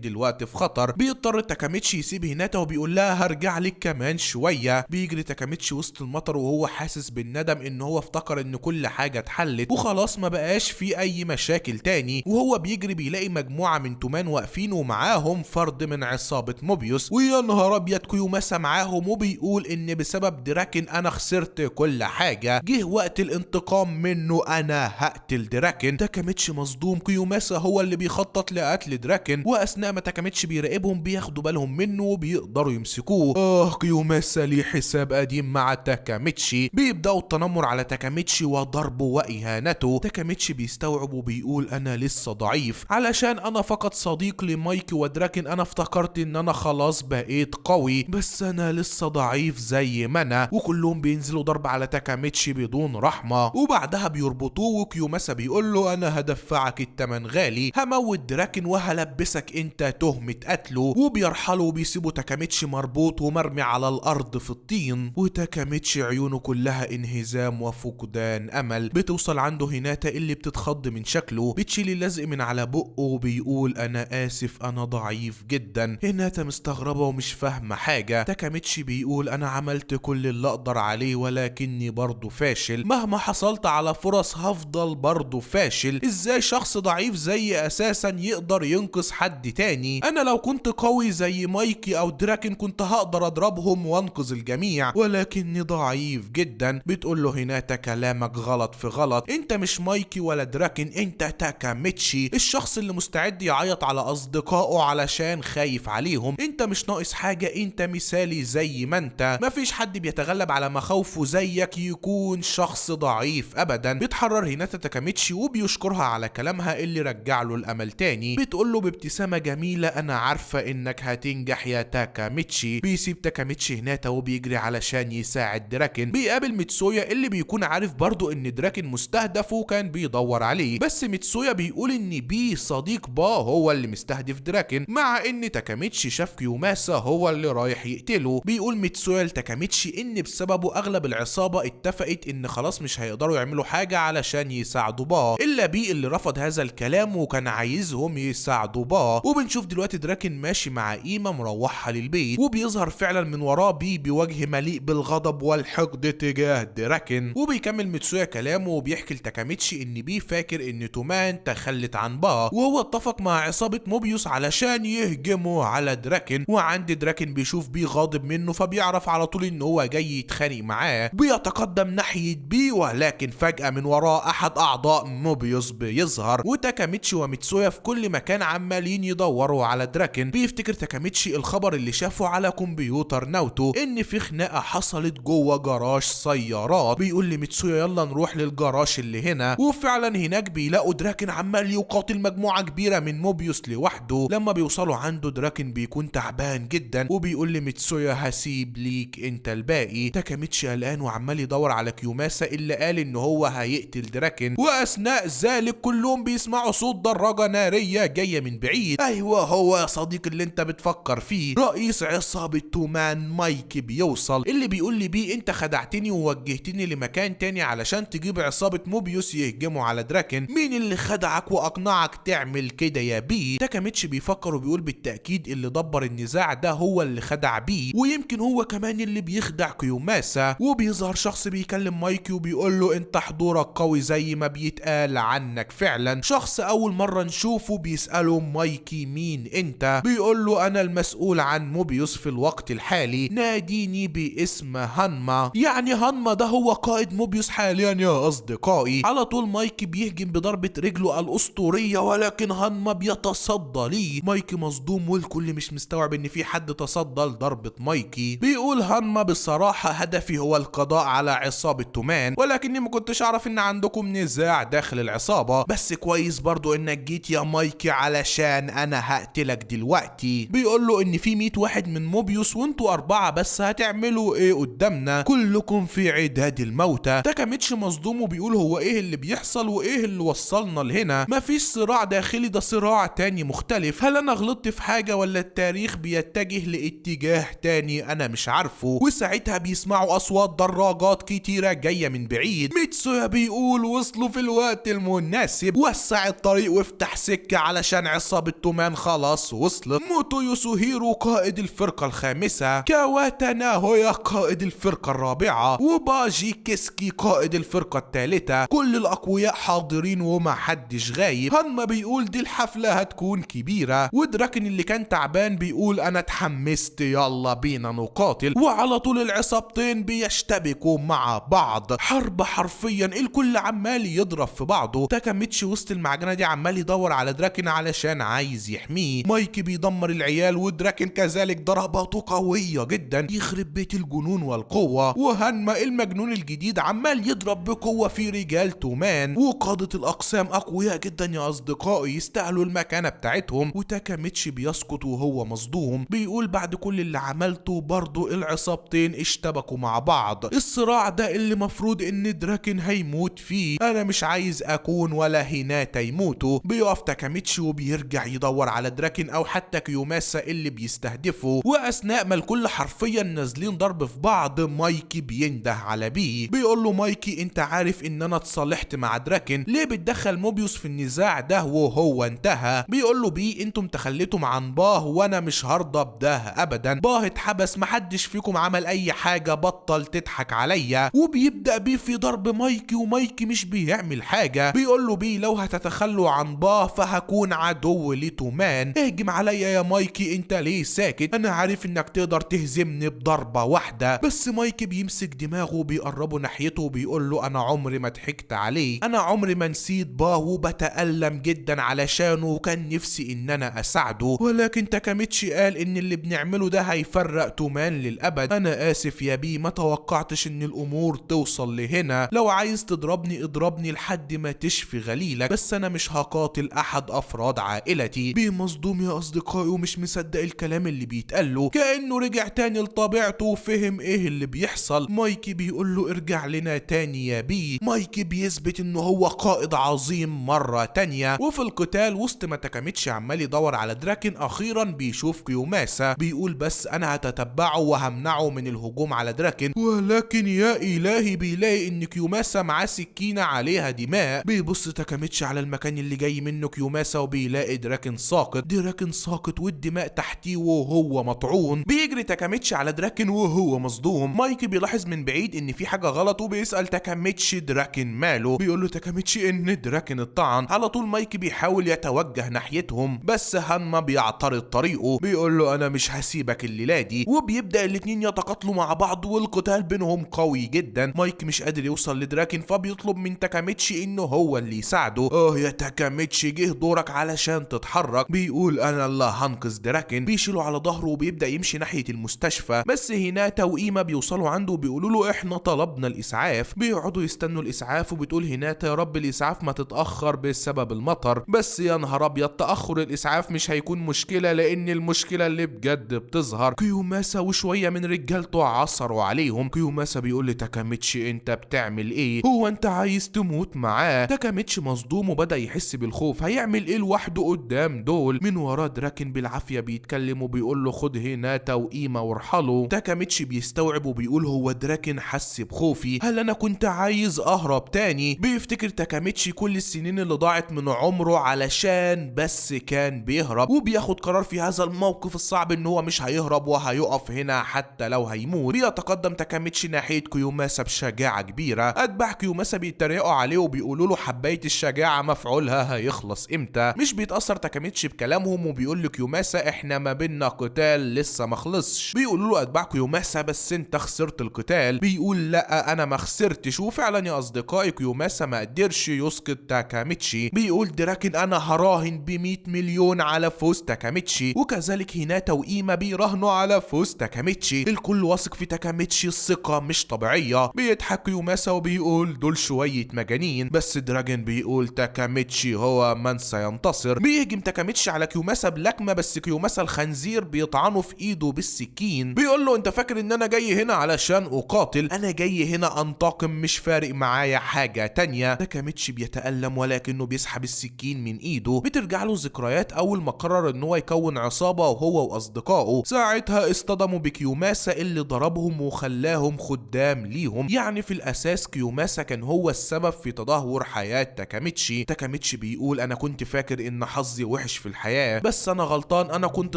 دلوقتي في خطر. بيضطر تاكاميتشي يسيب هيناتا وبيقول لها هرجع لك كمان شوية. بيجري تاكاميتشي وسط المطر وهو حاسس بالندم ان هو افتكر ان كل حاجة اتحلت وخلاص ما بقاش في اي مشاكل تاني. وهو بيجري بيلاقي مجموعة من تومان واقفين ومعاهم فرد من عصابة موبيوس، ويا نهار ابيض كيوماسا معاهم، وبيقول ان بسبب دراكن انا خسرت كل حاجة، جه وقت الانتقام منه، انا هقتل دراكن. تاكاميتشي مصدوم، كيوماسا هو اللي بيخطط لقتل دراكن، واثناء ما تاكاميتشي بيراقبهم بياخدوا بالهم منه وبيقدروا يمسكوه. كيوماسا ليه حساب قديم مع تاكاميتشي. بيبداوا التنمر على تاكاميتشي وضربه واهانته. تاكاميتشي بيستوعب وبيقول انا لسه ضعيف، علشان انا فقط صديق لمايكي ودراكن، انا افتكرت ان انا خلاص بقيت قوي، بس انا لسه ضعيف زي ما انا. وكلهم بينزلوا ضرب على تاكاميتشي بدون رحمه، وبعدها بيربطوه، وكيوماسا بيقول له انا هدفعك التمن غالي، هموت دراكن وهلبسك انت تهمه قتله. وبيرحلوا وبيسيبوا تاكاميتشي مربوط ومرمي على الارض في الطين. وتاكاميتشي عيونه كلها انهزام وفقدان امل. بتوصل عنده هيناتا اللي بتتخض من شكله، بتشيل اللزق من على بقه وبيقول انا اسف، انا ضعيف جدا. هيناتا مستغربه ومش فاهمه حاجة. تاكاميتشي بيقول انا عملت كل اللي اقدر عليه ولكني برضه فاشل، مهما حصلت على فرص هفضل برضه فاشل. ازاي شخص ضعيف زي اساسا يقدر ينقذ حد تاني؟ انا لو كنت قوي زي مايكي او دراكن كنت هقدر اضربهم وانقذ الجميع، ولكني ضعيف جدا. بتقول له هيناتا كلامك غلط في غلط، انت مش مايكي ولا دراكن، انت تاكاميتشي، الشخص اللي مستعد يعيط على اصدقائه علشان خايف عليهم، انت مش ناقص حاجة، انت مثالي زي ما انت، مفيش حد بيتغلب على مخاوفه زيك يكون شخص ضعيف ابدا. بتحرر هيناتا تاكاميتشي وبيشكرها على كلامها اللي رجع له الامل تاني. بتقول له بابتسامة جميلة انا عارفة انك هتنجح يا تاكاميتشي. بيسيب تاكاميتشي هيناتا وبيجري علشان يساعد دراكن. بيقابل ميتسويا اللي بيكون عارف برضو ان دراكن مستهدف وكان بيدور عليه، بس ميتسويا بيقول ان بي صديق با هو اللي مستهدف دراكن، مع ان تاكاميتشي شاف كيوماسا هو اللي رايح يقتله. بيقول ميتسويا لتاكاميتشي ان بسببه اغلب العصابة اتفقت ان خلاص مش هيقدروا يعملوا حاجة علشان يساعدوا با، الا بي اللي رفض هذا الكلام وكان عايزهم يساعدوا با. وبنشوف دلوقتي دراكن ماشي مع ايما مروحها للبيت، وبيظهر فعلا من وراه بي بوجه مليء بالغضب والحقد تجاه دراكن. وبيكمل ميتسويا كلامه وبيحكي لتاكاميتشي ان بي فاكر ان تومان تخلت عن با، وهو اتفق مع عصابة موبيوس علشان يهجموا على دراكن. وعند دراكن بيشوف بي غاضب منه، فبيعرف على طول ان هو جاي يتخانق معاه. بيتقدم ناحية بي، ولكن فجأة من وراه احد اعضاء موبيوس بيظهر، وتاكاميتشي وميتسويا في كل مكان عمالين يدوروا على دراكن. بيفتكر تاكاميتشي الخبر اللي شافه على كمبيوتر ناوتو ان في خناقة حصلت جوه جراج سيارات. بيقول لميتسويا يلا نروح للجراج اللي هنا، وفعلا هناك بيلاقوا دراكن عمال يقاتل مجموعة كبيرة من موبيوس لوحده. لما بيوصلوا عنده دراكن بيكون تعبان جدا، وبيقول لميتسويا هسيب ليك انت الباقي. تاكاميتشي قلقان وعمال يدور على كيوماسا اللي قال ان هو هيقتل دراكن، واثناء ذلك كلهم بيسمعوا صوت دراجة نارية جاية من بعيد. ايوه هو يا صديق اللي انت بتفكر فيه، رئيس عصابة تومان مايكي بيوصل، اللي بيقول لي بيه انت خدعتني ووجهتني لمكان تاني علشان تجيب عصابة موبيوس يهجموا على دراكن، مين اللي خدعك واقنعك تعمل كده يا بي؟ تاكاميتشي بيفكر وبيقول بالتأكيد اللي دبر النزاع ده هو اللي خدع بي، ويمكن هو كمان اللي بيخدع كيوماسا. وبيظهر شخص بيكلم مايكي وبيقول له انت حضورك قوي زي ما بيتقال عنك فعلا. شخص اول مرة نشوفه بيسأله مايكي مين انت؟ بيقول له انا المسؤول عن موبيوس في الوقت الحالي، ناديني باسم هانما. يعني هانما ده هو قائد موبيوس حاليا يا اصدقائي. على طول مايكي بيهجم بضربة رجله الاسطورية، ولكن هانما بيتصدى ليه. مايكي مصدوم والكل مش مستوعب ان في حد تصدى لضربة مايكي. بيقول هانما بصراحة هدفي هو القضاء على عصابة تومان، ولكني ما كنتش اعرف ان عندكم نزاع داخل العصابة، بس كويس برضو انك جيت يا مايكي علشان انا هقتلك دلوقتي. بيقول له ان في 100 واحد من موبيوس وانتوا 4 بس، هتعملوا ايه قدامنا؟ كلكم في عداد الموتى. تاكاميتشي مصدوم وبيقول هو ايه اللي بيحصل وايه اللي وصلنا لهنا؟ مفيش صراع داخلي، ده صراع تاني مختلف. هل انا غلطت في حاجة ولا التاريخ بيتجه لاتجاه تاني انا مش عارفه؟ وساعتها بيسمعوا اصوات ضرب دراجات كتيرة جاية من بعيد. ميتسويا بيقول وصلوا في الوقت المناسب، وسع الطريق وافتح سكة علشان عصابة تومان خلاص وصلت. موتو يوسوهيرو قائد الفرقة الخامسة، كاواتا ناهويا قائد الفرقة الرابعة، وباجي كيسكي قائد الفرقة الثالثة. كل الأقوياء حاضرين وما حدش غايب. هانما بيقول دي الحفلة هتكون كبيرة، ودراكن اللي كان تعبان بيقول أنا اتحمست يلا بينا نقاتل. وعلى طول العصابتين بيشتبكوا مع بعض، حرب حرفيا، الكل عمال يضرب في بعضه. تاكاميتشي وسط المعجنة دي عمال يدور على دراكن علشان عايز يحميه. مايكي بيدمر العيال، ودراكن كذلك ضرباته قوية جدا، يخرب بيت الجنون والقوة. وهانما المجنون الجديد عمال يضرب بقوة في رجال تومان، وقادة الأقسام أقوياء جدا يا أصدقائي، يستاهلوا المكانة بتاعتهم. وتاكاميتشي بيسقط وهو مصدوم، بيقول بعد كل اللي عملته برضو العصابتين اشتبكوا مع بعض، الصراع ده اللي مفروض ان دراكن هيموت فيه، انا مش عايز اكون ولا هيناتا يموتوا. بيقف تاكاميتشي وبيرجع يدور على دراكن او حتى كيوماسا اللي بيستهدفه. واثناء ما الكل حرفيا نازلين ضرب في بعض، مايكي بينده على بي، بيقول له مايكي انت عارف ان انا اتصالحت مع دراكن، ليه بتدخل موبيوس في النزاع ده وهو انتهى؟ بيقول له بي انتم تخليتم عن باه وانا مش هرضى بده ابدا، باه اتحبس محدش فيكم عمل اي حاجة، بطل تضحك عليا. وبيبدا بي في ضرب مايكي، ومايكي مش بيعمل حاجة. بيقول له بي لو هتتخلوا عن باه فهكون عدو لتومان، اهجم عليا يا مايكي انت ليه ساكت، انا عارف انك تقدر تهزمني بضربه واحدة. بس مايكي بيمسك دماغه وبيقربه ناحيته وبيقول له انا عمري ما ضحكت عليك، انا عمري ما نسيت باه وبتألم جدا علشانه وكان نفسي ان انا اساعده، ولكن تاكاميتشي قال ان اللي بنعمله ده هيفرق تومان للابد، انا اسف يا بي ما توقعتش ان الامور توصل لهنا، لو عايز تضربني اضربني لحد ما تشفي غليلك، بس انا مش هقاتل احد افراد عائلتي. بي مصدوم يا اصدقائي ومش مصدق الكلام اللي بيتقال له، كانه رجع تاني لطبيعته وفهم ايه اللي بيحصل. مايكي بيقول له ارجع لنا تاني يا بي. مايكي بيثبت ان هو قائد عظيم مرة تانية. وفي القتال وسط ما تاكاميتشي عمال يدور على دراكن، اخيرا بيشوف كيوماسا، بيقول بس انا هتتبعه وهمنعه من الهجوم على دراكن، ولكن يا الهي بيلاقي ان كيوماسا معاه سكينة عليها دماء. بيبص تاكاميتشي على المكان اللي جاي منه كيوماسا وبيلاقي دراكن ساقط، دراكن ساقط والدماء تحتيه وهو مطعون. بيجري تاكاميتشي على دراكن وهو مصدوم. مايكي بيلاحظ من بعيد ان في حاجة غلط وبيسأل تاكاميتشي دراكن ماله، بيقول له تاكاميتشي ان دراكن اتطعن. على طول مايكي بيحاول يتوجه ناحيتهم، بس هانما بيعترض طريقه، بيقول له انا مش هسيبك الليلة دي. وبيبدأ الاتنين يتقاتلوا مع بعض والقتال بينهم قوي جدا. مايك مش قادر يوصل لدراكن فبيطلب من تاكاميتشي انه هو اللي يساعده. اه يا تاكاميتشي جه دورك علشان تتحرك، بيقول انا اللي هنقذ دراكن. بيشيله على ظهره وبيبدأ يمشي ناحية المستشفى، بس هيناتا وإيما بيوصلوا عنده وبيقولوا له احنا طلبنا الاسعاف. بيقعدوا يستنوا الاسعاف، وبتقول هيناتا يا رب الاسعاف ما تتأخر بسبب المطر. بس يا نهار ابيض تأخر الاسعاف مش هيكون مشكلة، لان المشكلة اللي بجد بتظهر كيوماسا وشوية من رجالته عصروا عليهم. كيوماسا بيقول لتاكاميتشي انت بتعمل ايه، هو انت عايز تموت معاه؟ تاكاميتشي مصدوم وبدأ يحس بالخوف، هيعمل ايه لوحده قدام دول؟ من وراه دراكن بالعافية بيتكلم وبيقول له خد هيناتا وإيما وارحلوا. تاكاميتشي بيستوعب وبيقول هو دراكن حس بخوفي، هل انا كنت عايز اهرب تاني؟ بيفتكر تاكاميتشي كل السنين اللي ضاعت من عمره علشان بس كان بيهرب، وبياخد قرار في هذا الموقف الصعب ان هو مش هيهرب وهيقف هنا حتى لو هيموت. بيتقدم تاكاميتشي ناحية كيوماسا بشجاعة كبيرة، اتباع كيوماسا بيتريقوا عليه وبيقولوا له حباية الشجاعة مفعولها هيخلص امتى. مش بيتأثر تاكاميتشي بكلامهم وبيقول لكيوماسا احنا ما بينا قتال لسه ما خلصش. بيقولوا له اتباع كيوماسا بس انت خسرت القتال، بيقول لا انا ما خسرتش. وفعلا يا اصدقائي كيوماسا ما قدرش يسقط تاكاميتشي. بيقول دراكن انا هراهن ب 100 مليون على فوز تاكاميتشي، وكذلك هيناتا وإيما بيراهنوا على فوز تاكاميتشي. الكل واثق في تاكاميتشي الثقة مش طبيعية. بيضحك كيوماسا وبيقول دول شوية مجانين، بس دراجن بيقول تاكاميتشي هو من سينتصر. بيهجم تاكاميتشي على كيوماسا بلكمة، بس كيوماسا الخنزير بيطعنه في ايده بالسكين. بيقول له انت فاكر ان انا جاي هنا علشان اقاتل؟ انا جاي هنا انتقم، مش فارق معايا حاجة تانية. تاكاميتشي بيتألم ولكنه بيسحب السكين من ايده. بترجع له ذكريات اول ما قرر ان هو يكون عصابة وهو واصدقائه. ساعتها اصطدموا بكيوماسا اللي ضربهم وخلاهم جعلهم خدام ليهم. يعني في الاساس كيوماسا كان هو السبب في تدهور حياة تاكاميتشي. تاكاميتشي بيقول انا كنت فاكر ان حظي وحش في الحياة، بس انا غلطان، انا كنت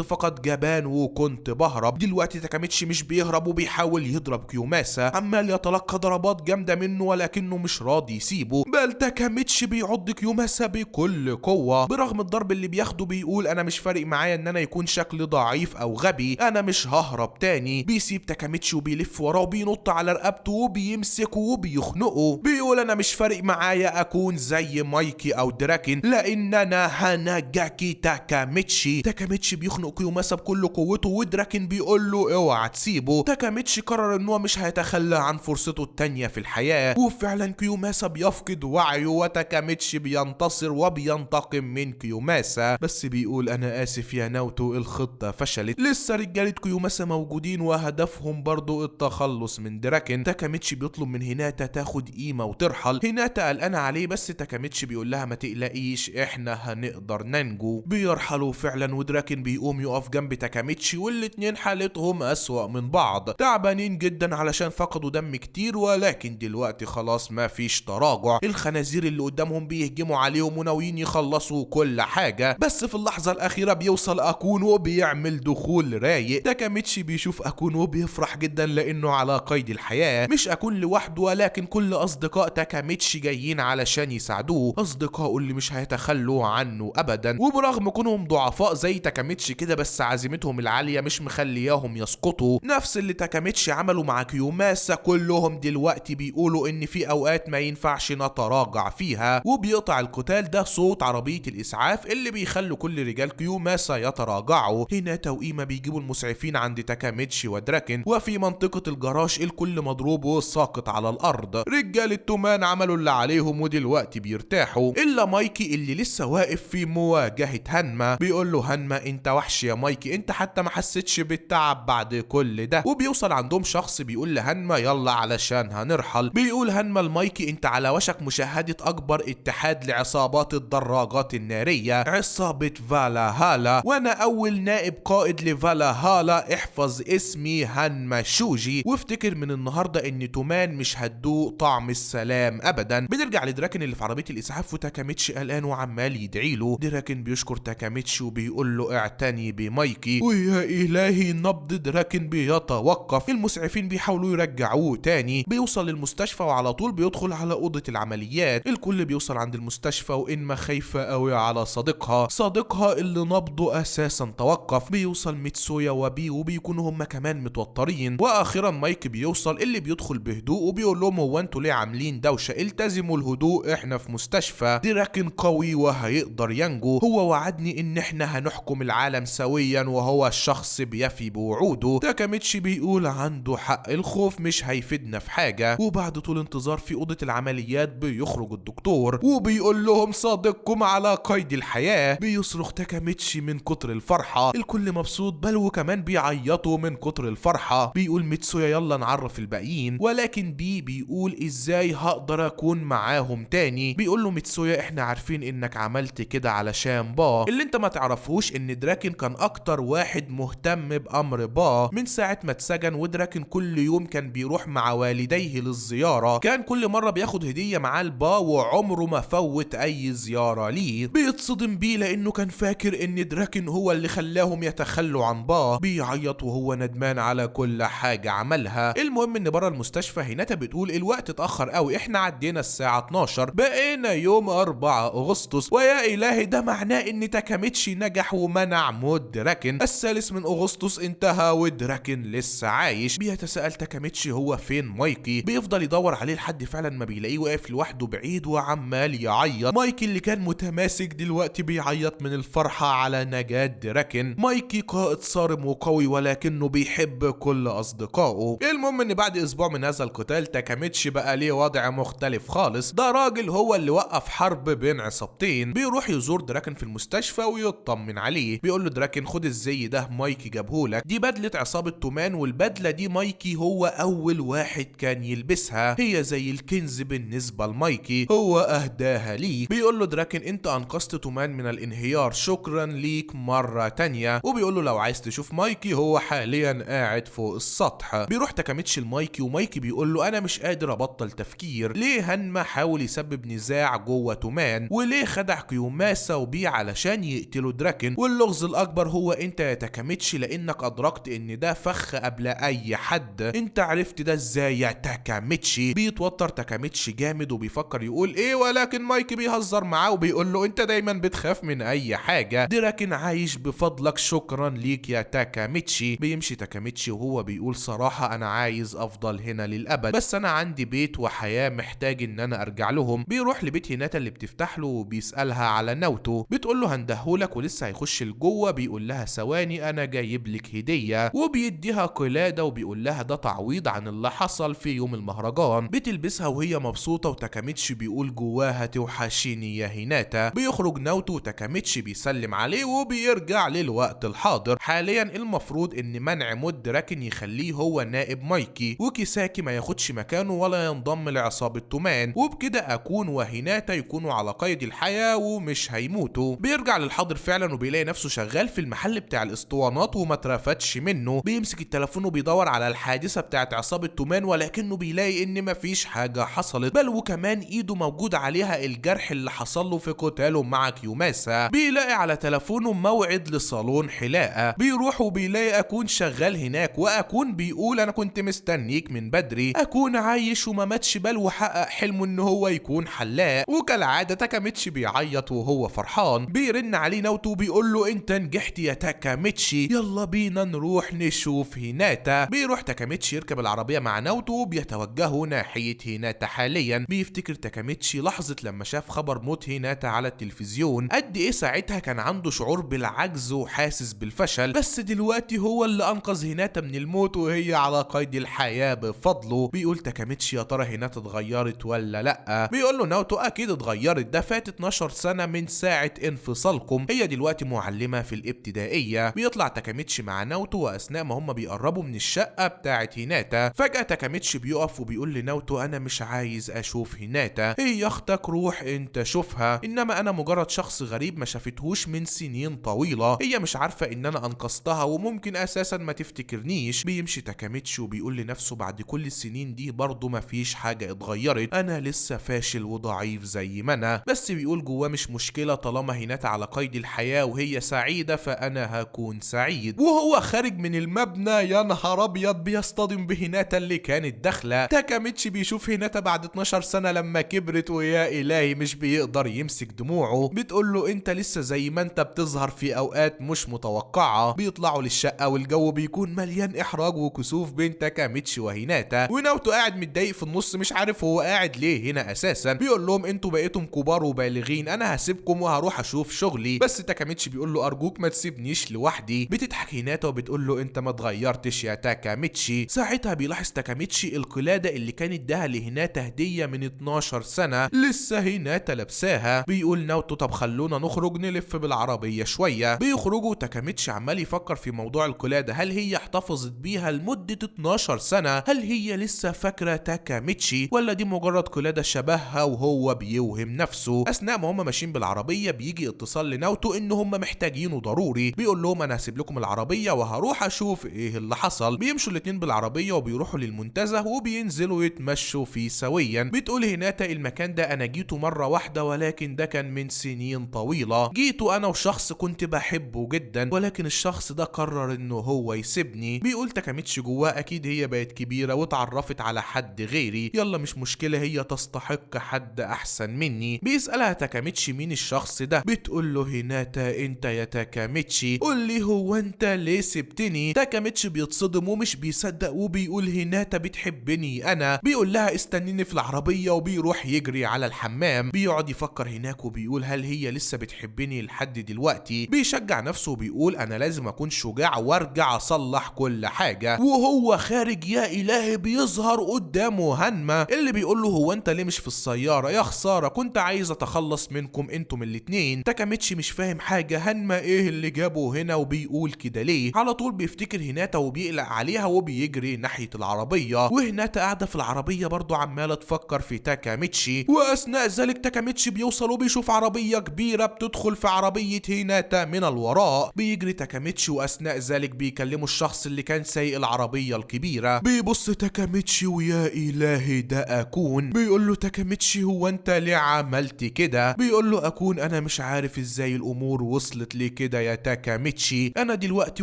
فقط جبان وكنت بهرب. دلوقتي تاكاميتشي مش بيهرب وبيحاول يضرب كيوماسا، عمال يتلقى ضربات جامدة منه ولكنه مش راضي يسيبه، بل تاكاميتشي بيعض كيوماسا بكل قوة. برغم الضرب اللي بياخده بيقول انا مش فارق معايا ان انا يكون شكلي ضعيف او غبي، انا مش ههرب تاني. بيسيب تاكاميتشي وبيلف وراه وبينط على رقبته وبيمسكه وبيخنقه، بيقول انا مش فارق معايا اكون زي مايكي او دراكن لان انا هاناجاكي تاكاميتشي. تاكاميتشي بيخنق كيوماسا بكل قوته ودراكن بيقول له اوعى تسيبه. تاكاميتشي قرر ان هو مش هيتخلى عن فرصته التانية في الحياة، وفعلا كيوماسا بيفقد وعيه وتاكاميتشي بينتصر وبينتقم من كيوماسا، بس بيقول انا اسف يا ناوتو الخطة فشلت. لسه رجالة كيوماسا موجودين وهدفهم برضو التخلص من دراكن. تاكاميتشي بيطلب من هيناتا تاخد قيمة وترحل، هيناتا قلقانة عليه بس تاكاميتشي بيقول لها ما تقلقيش احنا هنقدر ننجو. بيرحلوا فعلا ودراكن بيقوم يقف جنب تاكاميتشي، والاتنين حالتهم اسوأ من بعض، تعبانين جدا علشان فقدوا دم كتير، ولكن دلوقتي خلاص ما فيش تراجع. الخنازير اللي قدامهم بيهجموا عليهم وناويين يخلصوا كل حاجة، بس في اللحظة الأخيرة بيوصل أكون وبيعمل دخول رايق. تاكاميتشي بيشوف أكون وبيفرح جدا لأنه على قيد الحياة، مش أكون لوحده ولكن كل أصدقاء تاكاميتشي جايين علشان يساعدوه، أصدقائه اللي مش هيتخلوا عنه أبدا. وبرغم كونهم ضعفاء زي تاكاميتشي كده بس عزيمتهم العالية مش مخلياهم يسقطوا. نفس اللي تاكاميتشي عمله مع كيوماسا كلهم دلوقتي بيقولوا إن في أوقات ما ينفعش نتراجع فيها. وبيقطع القتال ده صوت عربية الإسعاف اللي بيخلوا كل رجال كيوماسا يتراجعوا. هيناتا وإيما بيجيبوا المسعفين عند تاكاميتشي ودراكن، وفي منطقة الجراج الكل مضروب وساقط على الأرض. رجال التومان عملوا اللي عليهم ودلوقتي بيرتاحوا، إلا مايكي اللي لسه واقف في مواجهة هانما. بيقول له هانما انت وحش يا مايكي، انت حتى ما حسيتش بالتعب بعد كل ده. وبيوصل عندهم شخص بيقول لهانما يلا علشان هنرحل. بيقول هانما لمايكي انت على وشك مشاهدة أكبر اتحاد لعصابات الدراجات النارية، عصابة فالاهالا، وانا اول نائب قائد لفالاهالا، احفظ اسمي هانما شوجي، وافتكر من النهارده ان تومان مش هتدوق طعم السلام ابدا. بنرجع لدراكن اللي في عربية الاسعاف وتاكاميتشي قلقان وعمال يدعي له. دراكن بيشكر تاكاميتشي وبيقول له اعتني بمايكي، ويا الهي نبض دراكن بيتوقف. المسعفين بيحاولوا يرجعوه تاني. بيوصل للمستشفى وعلى طول بيدخل على اوضة العمليات. الكل بيوصل عند المستشفى وإنما خايفة قوي على صديقها، صديقها اللي نبضه اساسا توقف. بيوصل ميتسويا وبي وبيكونوا هما كمان متوترين. واخيرا مايك بيوصل اللي بيدخل بهدوء وبيقول لهم هو انتوا ليه عاملين دوشه؟ التزموا الهدوء، احنا في مستشفى. دراكن قوي وهيقدر ينجو، هو وعدني ان احنا هنحكم العالم سويا وهو الشخص بيفي بوعوده. تاكاميتشي بيقول عنده حق، الخوف مش هيفيدنا في حاجة. وبعد طول انتظار في اوضة العمليات بيخرج الدكتور وبيقول لهم صديقكم على قيد الحياة. بيصرخ تاكاميتشي من كتر الفرحة، الكل مبسوط بل وكمان بيعيطوا من كتر الفرحة. بيقول ميتسويا يلا نعرف الباقيين، ولكن بي بيقول ازاي هقدر اكون معاهم تاني؟ بيقول له ميتسويا احنا عارفين انك عملت كده علشان با. اللي انت ما تعرفوش ان دراكن كان اكتر واحد مهتم بامر با من ساعة ما اتسجن، ودراكن كل يوم كان بيروح مع والديه للزيارة، كان كل مرة بياخد هديه معاه لبا وعمره ما فوت اي زيارة ليه. بيتصدم بيه لانه كان فاكر ان دراكن هو اللي خلاهم يتخلوا عن با. بيعيط وهو ندمان على كل حاجة عملها. المهم ان بره المستشفى هيناتا بتقول الوقت اتاخر قوي، احنا عدينا الساعة 12، بقينا يوم 4 اغسطس، ويا الهي ده معناه ان تاكاميتشي نجح ومنع موت دراكن. 3 اغسطس انتهى ودراكن لسه عايش. بيتساءل تاكاميتشي هو فين مايكي، بيفضل يدور عليه لحد فعلا ما بيلاقيه واقف لوحده بعيد وعمال يعيط. مايكي اللي كان متماسك دلوقتي بيعيط من الفرحة على نجاة دراكن. مايكي قائد صارم وقوي ولكنه بيحب كل اصدقائه. المهم ان بعد اسبوع من هذا القتال تاكاميتشي بقى ليه وضع مختلف خالص، ده راجل هو اللي وقف حرب بين عصابتين. بيروح يزور دراكن في المستشفى ويطمن عليه، بيقول له دراكن خد الزي ده مايكي جابهولك، دي بدلة عصابة تومان، والبدلة دي مايكي هو اول واحد كان يلبسها، هي زي الكنز بالنسبة لمايكي، هو اهداها ليك. بيقول له دراكن انت انقذت تومان من الانهيار، شكرا ليك مرة تانية. وبيقول له لو عايز تشوف مايكي هو حاليا قاعد فوق السطح. بيروح تاكاميتشي تاكاميتشي لمايكي، ومايكي بيقول له انا مش قادر ابطل تفكير، ليه هنما حاول يسبب نزاع جوه تومان، وليه خدع كيوماسا وبيه علشان يقتلوا دراكن، واللغز الاكبر هو انت يا تاكاميتشي لانك ادركت ان ده فخ قبل اي حد، انت عرفت ده ازاي يا تاكاميتشي؟ بيتوتر تاكاميتشي جامد وبيفكر يقول ايه، ولكن مايكي بيهزر معاه وبيقول له انت دايما بتخاف من اي حاجة، دراكن عايش بفضلك، شكرا ليك يا تاكاميتشي. بيمشي تاكاميتشي وهو بيقول صراحة انا عايز افضل هنا للابد، بس انا عندي بيت وحياه محتاج ان انا ارجع لهم. بيروح لبيت هيناتا اللي بتفتح له وبيسالها على ناوتو، بتقول له هندهولك ولسه هيخش لجوه، بيقول لها ثواني انا جايب لك هديه، وبيديها قلادة وبيقول لها ده تعويض عن اللي حصل في يوم المهرجان. بتلبسها وهي مبسوطة، وتاكاميتشي بيقول جواها توحشيني يا هيناتا. بيخرج ناوتو وتاكاميتشي بيسلم عليه وبيرجع للوقت الحاضر. حاليا المفروض ان منع موت دراكن يخليه هو نائب مايكي، وكيساكي ما ياخدش مكانه ولا ينضم لعصابه تومان، وبكده اكون وهيناتا يكونوا على قيد الحياة ومش هيموتوا. بيرجع للحاضر فعلا وبيلاقي نفسه شغال في المحل بتاع الاسطوانات وما اترفتش منه. بيمسك التليفون وبيدور على الحادثة بتاعت عصابة تومان، ولكنه بيلاقي ان مفيش حاجة حصلت، بل وكمان ايده موجود عليها الجرح اللي حصل له في قتاله مع كيوماسا. بيلاقي على تليفونه موعد لصالون حلاقه، بيروح وبيلاقي اكون شغال هناك، واكون بيقول انا كنت مستنيك من بدري، اكون عايش وما ماتش بل وحقق حلمه ان هو يكون حلاق. وكالعادة تاكاميتشي بيعيط وهو فرحان. بيرن عليه ناوتو وبيقول له انت نجحت يا تاكاميتشي، يلا بينا نروح نشوف هيناتا. بيروح تاكاميتشي يركب العربية مع ناوتو وبيتوجهوا ناحية هيناتا. حاليا بيفتكر تاكاميتشي لحظة لما شاف خبر موت هيناتا على التلفزيون، قد ايه ساعتها كان عنده شعور بالعجز وحاسس بالفشل، بس دلوقتي هو اللي انقذ هيناتا من الموت وهي على قيد الحياة بفضله. بيقول تاكاميتشي يا ترى هيناتا اتغيرت ولا لا؟ بيقول له ناوتو اكيد اتغيرت، ده فات 12 سنة من ساعة انفصالكم، هي دلوقتي معلمه في الابتدائية. بيطلع تاكاميتشي مع ناوتو، واثناء ما هم بيقربوا من الشقة بتاعه هيناتا فجاة تاكاميتشي بيقف وبيقول لناوتو انا مش عايز اشوف هيناتا، هي اختك روح انت شوفها، انما انا مجرد شخص غريب ما شافتهوش من سنين طويلة، هي مش عارفه ان انا انقذتها وممكن اساسا ما تفتكرنيش. بيمشي تاكاميتشي وبيقول لنفسه بعد كل السنين دي برضه ما فيش حاجة اتغيرت، انا لسه فاشل وضعيف زي ما انا، بس بيقول جواه مش مشكلة طالما هيناتا على قيد الحياة وهي سعيدة فانا هكون سعيد. وهو خارج من المبنى يا نهار ابيض بيصطدم بهيناتا اللي كانت داخله. تاكاميتشي بيشوف هيناتا بعد 12 سنة لما كبرت، ويا الهي مش بيقدر يمسك دموعه. بتقول له انت لسه زي ما انت بتظهر في اوقات مش متوقعه. بيطلعوا للشقه والجو بيكون مليان احراج وكسوف بين تاكاميتشي وهيناتا، وناوتو قاعد متضايق في النص مش عارف هو قاعد ليه هنا اساسا. بيقول لهم انتوا بقيتم كبار وبالغين، انا هسيبكم وهروح اشوف شغلي، بس تاكاميتشي بيقول له ارجوك ما تسيبنيش لوحدي. بتضحك هيناتا وبتقول له انت ما اتغيرتش يا تاكاميتشي. ساعتها بيلاحظ تاكاميتشي القلادة اللي كانت اداها لهيناتا هديه من 12 سنة لسه هيناتا لابساها. بيقول ناوتو طب خلونا نخرج نلف بالعربية شوية. بيخرجوا تاكاميتشي عمال يفكر في موضوع القلادة، هل هي احتفظت بيها لمدة 12 سنة؟ هل هي لسه فاكره تاكاميتشي ولا دي مجرد قلادة شبهها وهو بيوهم نفسه؟ اثناء ما هم ماشيين بالعربية بيجي اتصال لناوتو ان هم محتاجينه ضروري، بيقول لهم انا هسيب لكم العربية وهروح اشوف ايه اللي حصل. بيمشوا الاتنين بالعربية وبيروحوا للمنتزه وبينزلوا يتمشوا فيه سويا. بتقول هيناتا المكان ده انا جيته مرة واحدة ولكن ده كان من سنين طويلة، جيته انا وشخص كنت بحبه جدا ولكن الشخص ده قرر انه هو يسيبني. بيقول تاكاميتشي جواه اكيد هي بقت كبيرة واتعرفت على حد غيري، يلا مش مشكلة هي تستحق حد احسن مني. بيسالها تاكاميتشي مين الشخص ده؟ بتقول له هيناتا انت يا تاكاميتشي، قول لي هو انت ليه سبتني؟ تاكاميتشي بيتصدم ومش بيصدق وبيقول هيناتا بتحبني انا. بيقول لها استنيني في العربية وبيروح يجري على الحمام. بيقعد يفكر هناك وبيقول هل هي لسه بتحبني لحد دلوقتي؟ بيشجع نفسه وبيقول انا لازم اكون شجاع وارجع اصلح كل حاجة. وهو خارج يا الهي بيظهر قدامه هنما اللي بيقول له هو انت ليه مش في السيارة؟ يا خسارة كنت عايز اتخلص منكم انتم الاتنين. تاكاميتشي مش فاهم حاجة، هنما ايه اللي جابه هنا وبيقول كده ليه؟ على طول بيفتكر هيناتا وبيقلق عليها وبيجري ناحية العربية، وهيناتا قاعدة في العربية برضو عماله تفكر في تاكاميتشي. واثناء ذلك تاكاميتشي بيوصل وبيشوف عربية كبيرة بتدخل في عربية هيناتا من الوراء. بيجري تاكاميتشي واثناء ذلك بيكلموا الشخص اللي كان سايق العربية الكبيرة. الكبيرة. بيبص تاكاميتشي ويا إلهي ده أكون. بيقول له تاكاميتشي هو أنت ليه عملت كده؟ بيقول له أكون أنا مش عارف إزاي الأمور وصلت لكده يا تاكاميتشي، أنا دلوقتي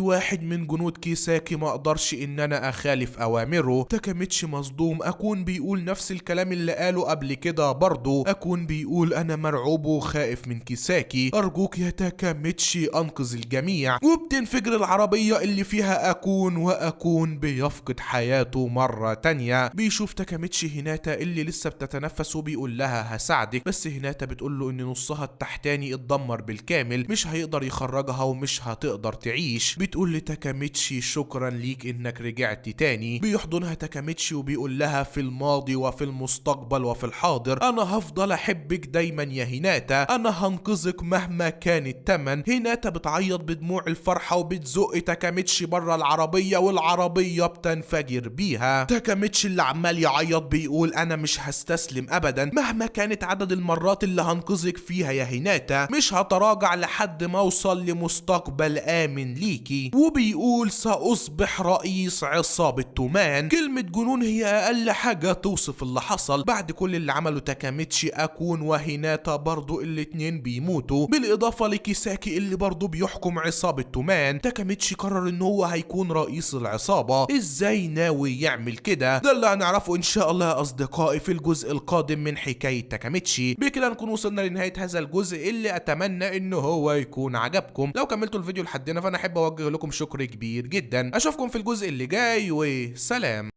واحد من جنود كيساكي ما أقدرش إن أنا أخالف أوامره. تاكاميتشي مصدوم، أكون بيقول نفس الكلام اللي قاله قبل كده برضه. أكون بيقول أنا مرعوب وخائف من كيساكي، أرجوك يا تاكاميتشي أنقذ الجميع. وبتنفجر العربية اللي فيها أكون، وأكون بيفقد حياته مرة تانية. بيشوف تاكاميتشي هيناتا اللي لسه بتتنفس وبيقول لها هساعدك، بس هيناتا بتقول له إن نصها التحتاني اتدمر بالكامل، مش هيقدر يخرجها ومش هتقدر تعيش. بتقول لتاكاميتشي شكرا ليك إنك رجعت تاني. بيحضنها تاكاميتشي وبيقول لها في الماضي وفي المستقبل وفي الحاضر أنا هفضل أحبك دايما يا هيناتا، أنا هنقذك مهما كان التمن. هيناتا بتعيط بدموع الفرحة وبتزق تاكاميتشي بره العربية والعربية بتنفجر بيها. تاكاميتشي اللي عمال يعيط بيقول أنا مش هستسلم أبدا مهما كانت عدد المرات اللي هنقذك فيها يا هيناتا، مش هتراجع لحد ما أوصل لمستقبل آمن ليكي. وبيقول سأصبح رئيس عصابة تومان. كلمة جنون هي أقل حاجة توصف اللي حصل. بعد كل اللي عمله تاكاميتشي، أكون وهيناتا برضو الاتنين بيموتوا، بالإضافة لكيساكي اللي برضو بيحكم عصابة تومان. تاكاميتشي قرر ان هو هيكون رئيس العصابة. ازاي ناوي يعمل كده؟ ده اللي هنعرفه ان شاء الله يا اصدقائي في الجزء القادم من حكاية تاكاميتشي. بكده نكون وصلنا لنهاية هذا الجزء اللي اتمنى ان هو يكون عجبكم. لو كملتوا الفيديو لحد هنا فانا احب اوجه لكم شكر كبير جدا. اشوفكم في الجزء اللي جاي وسلام.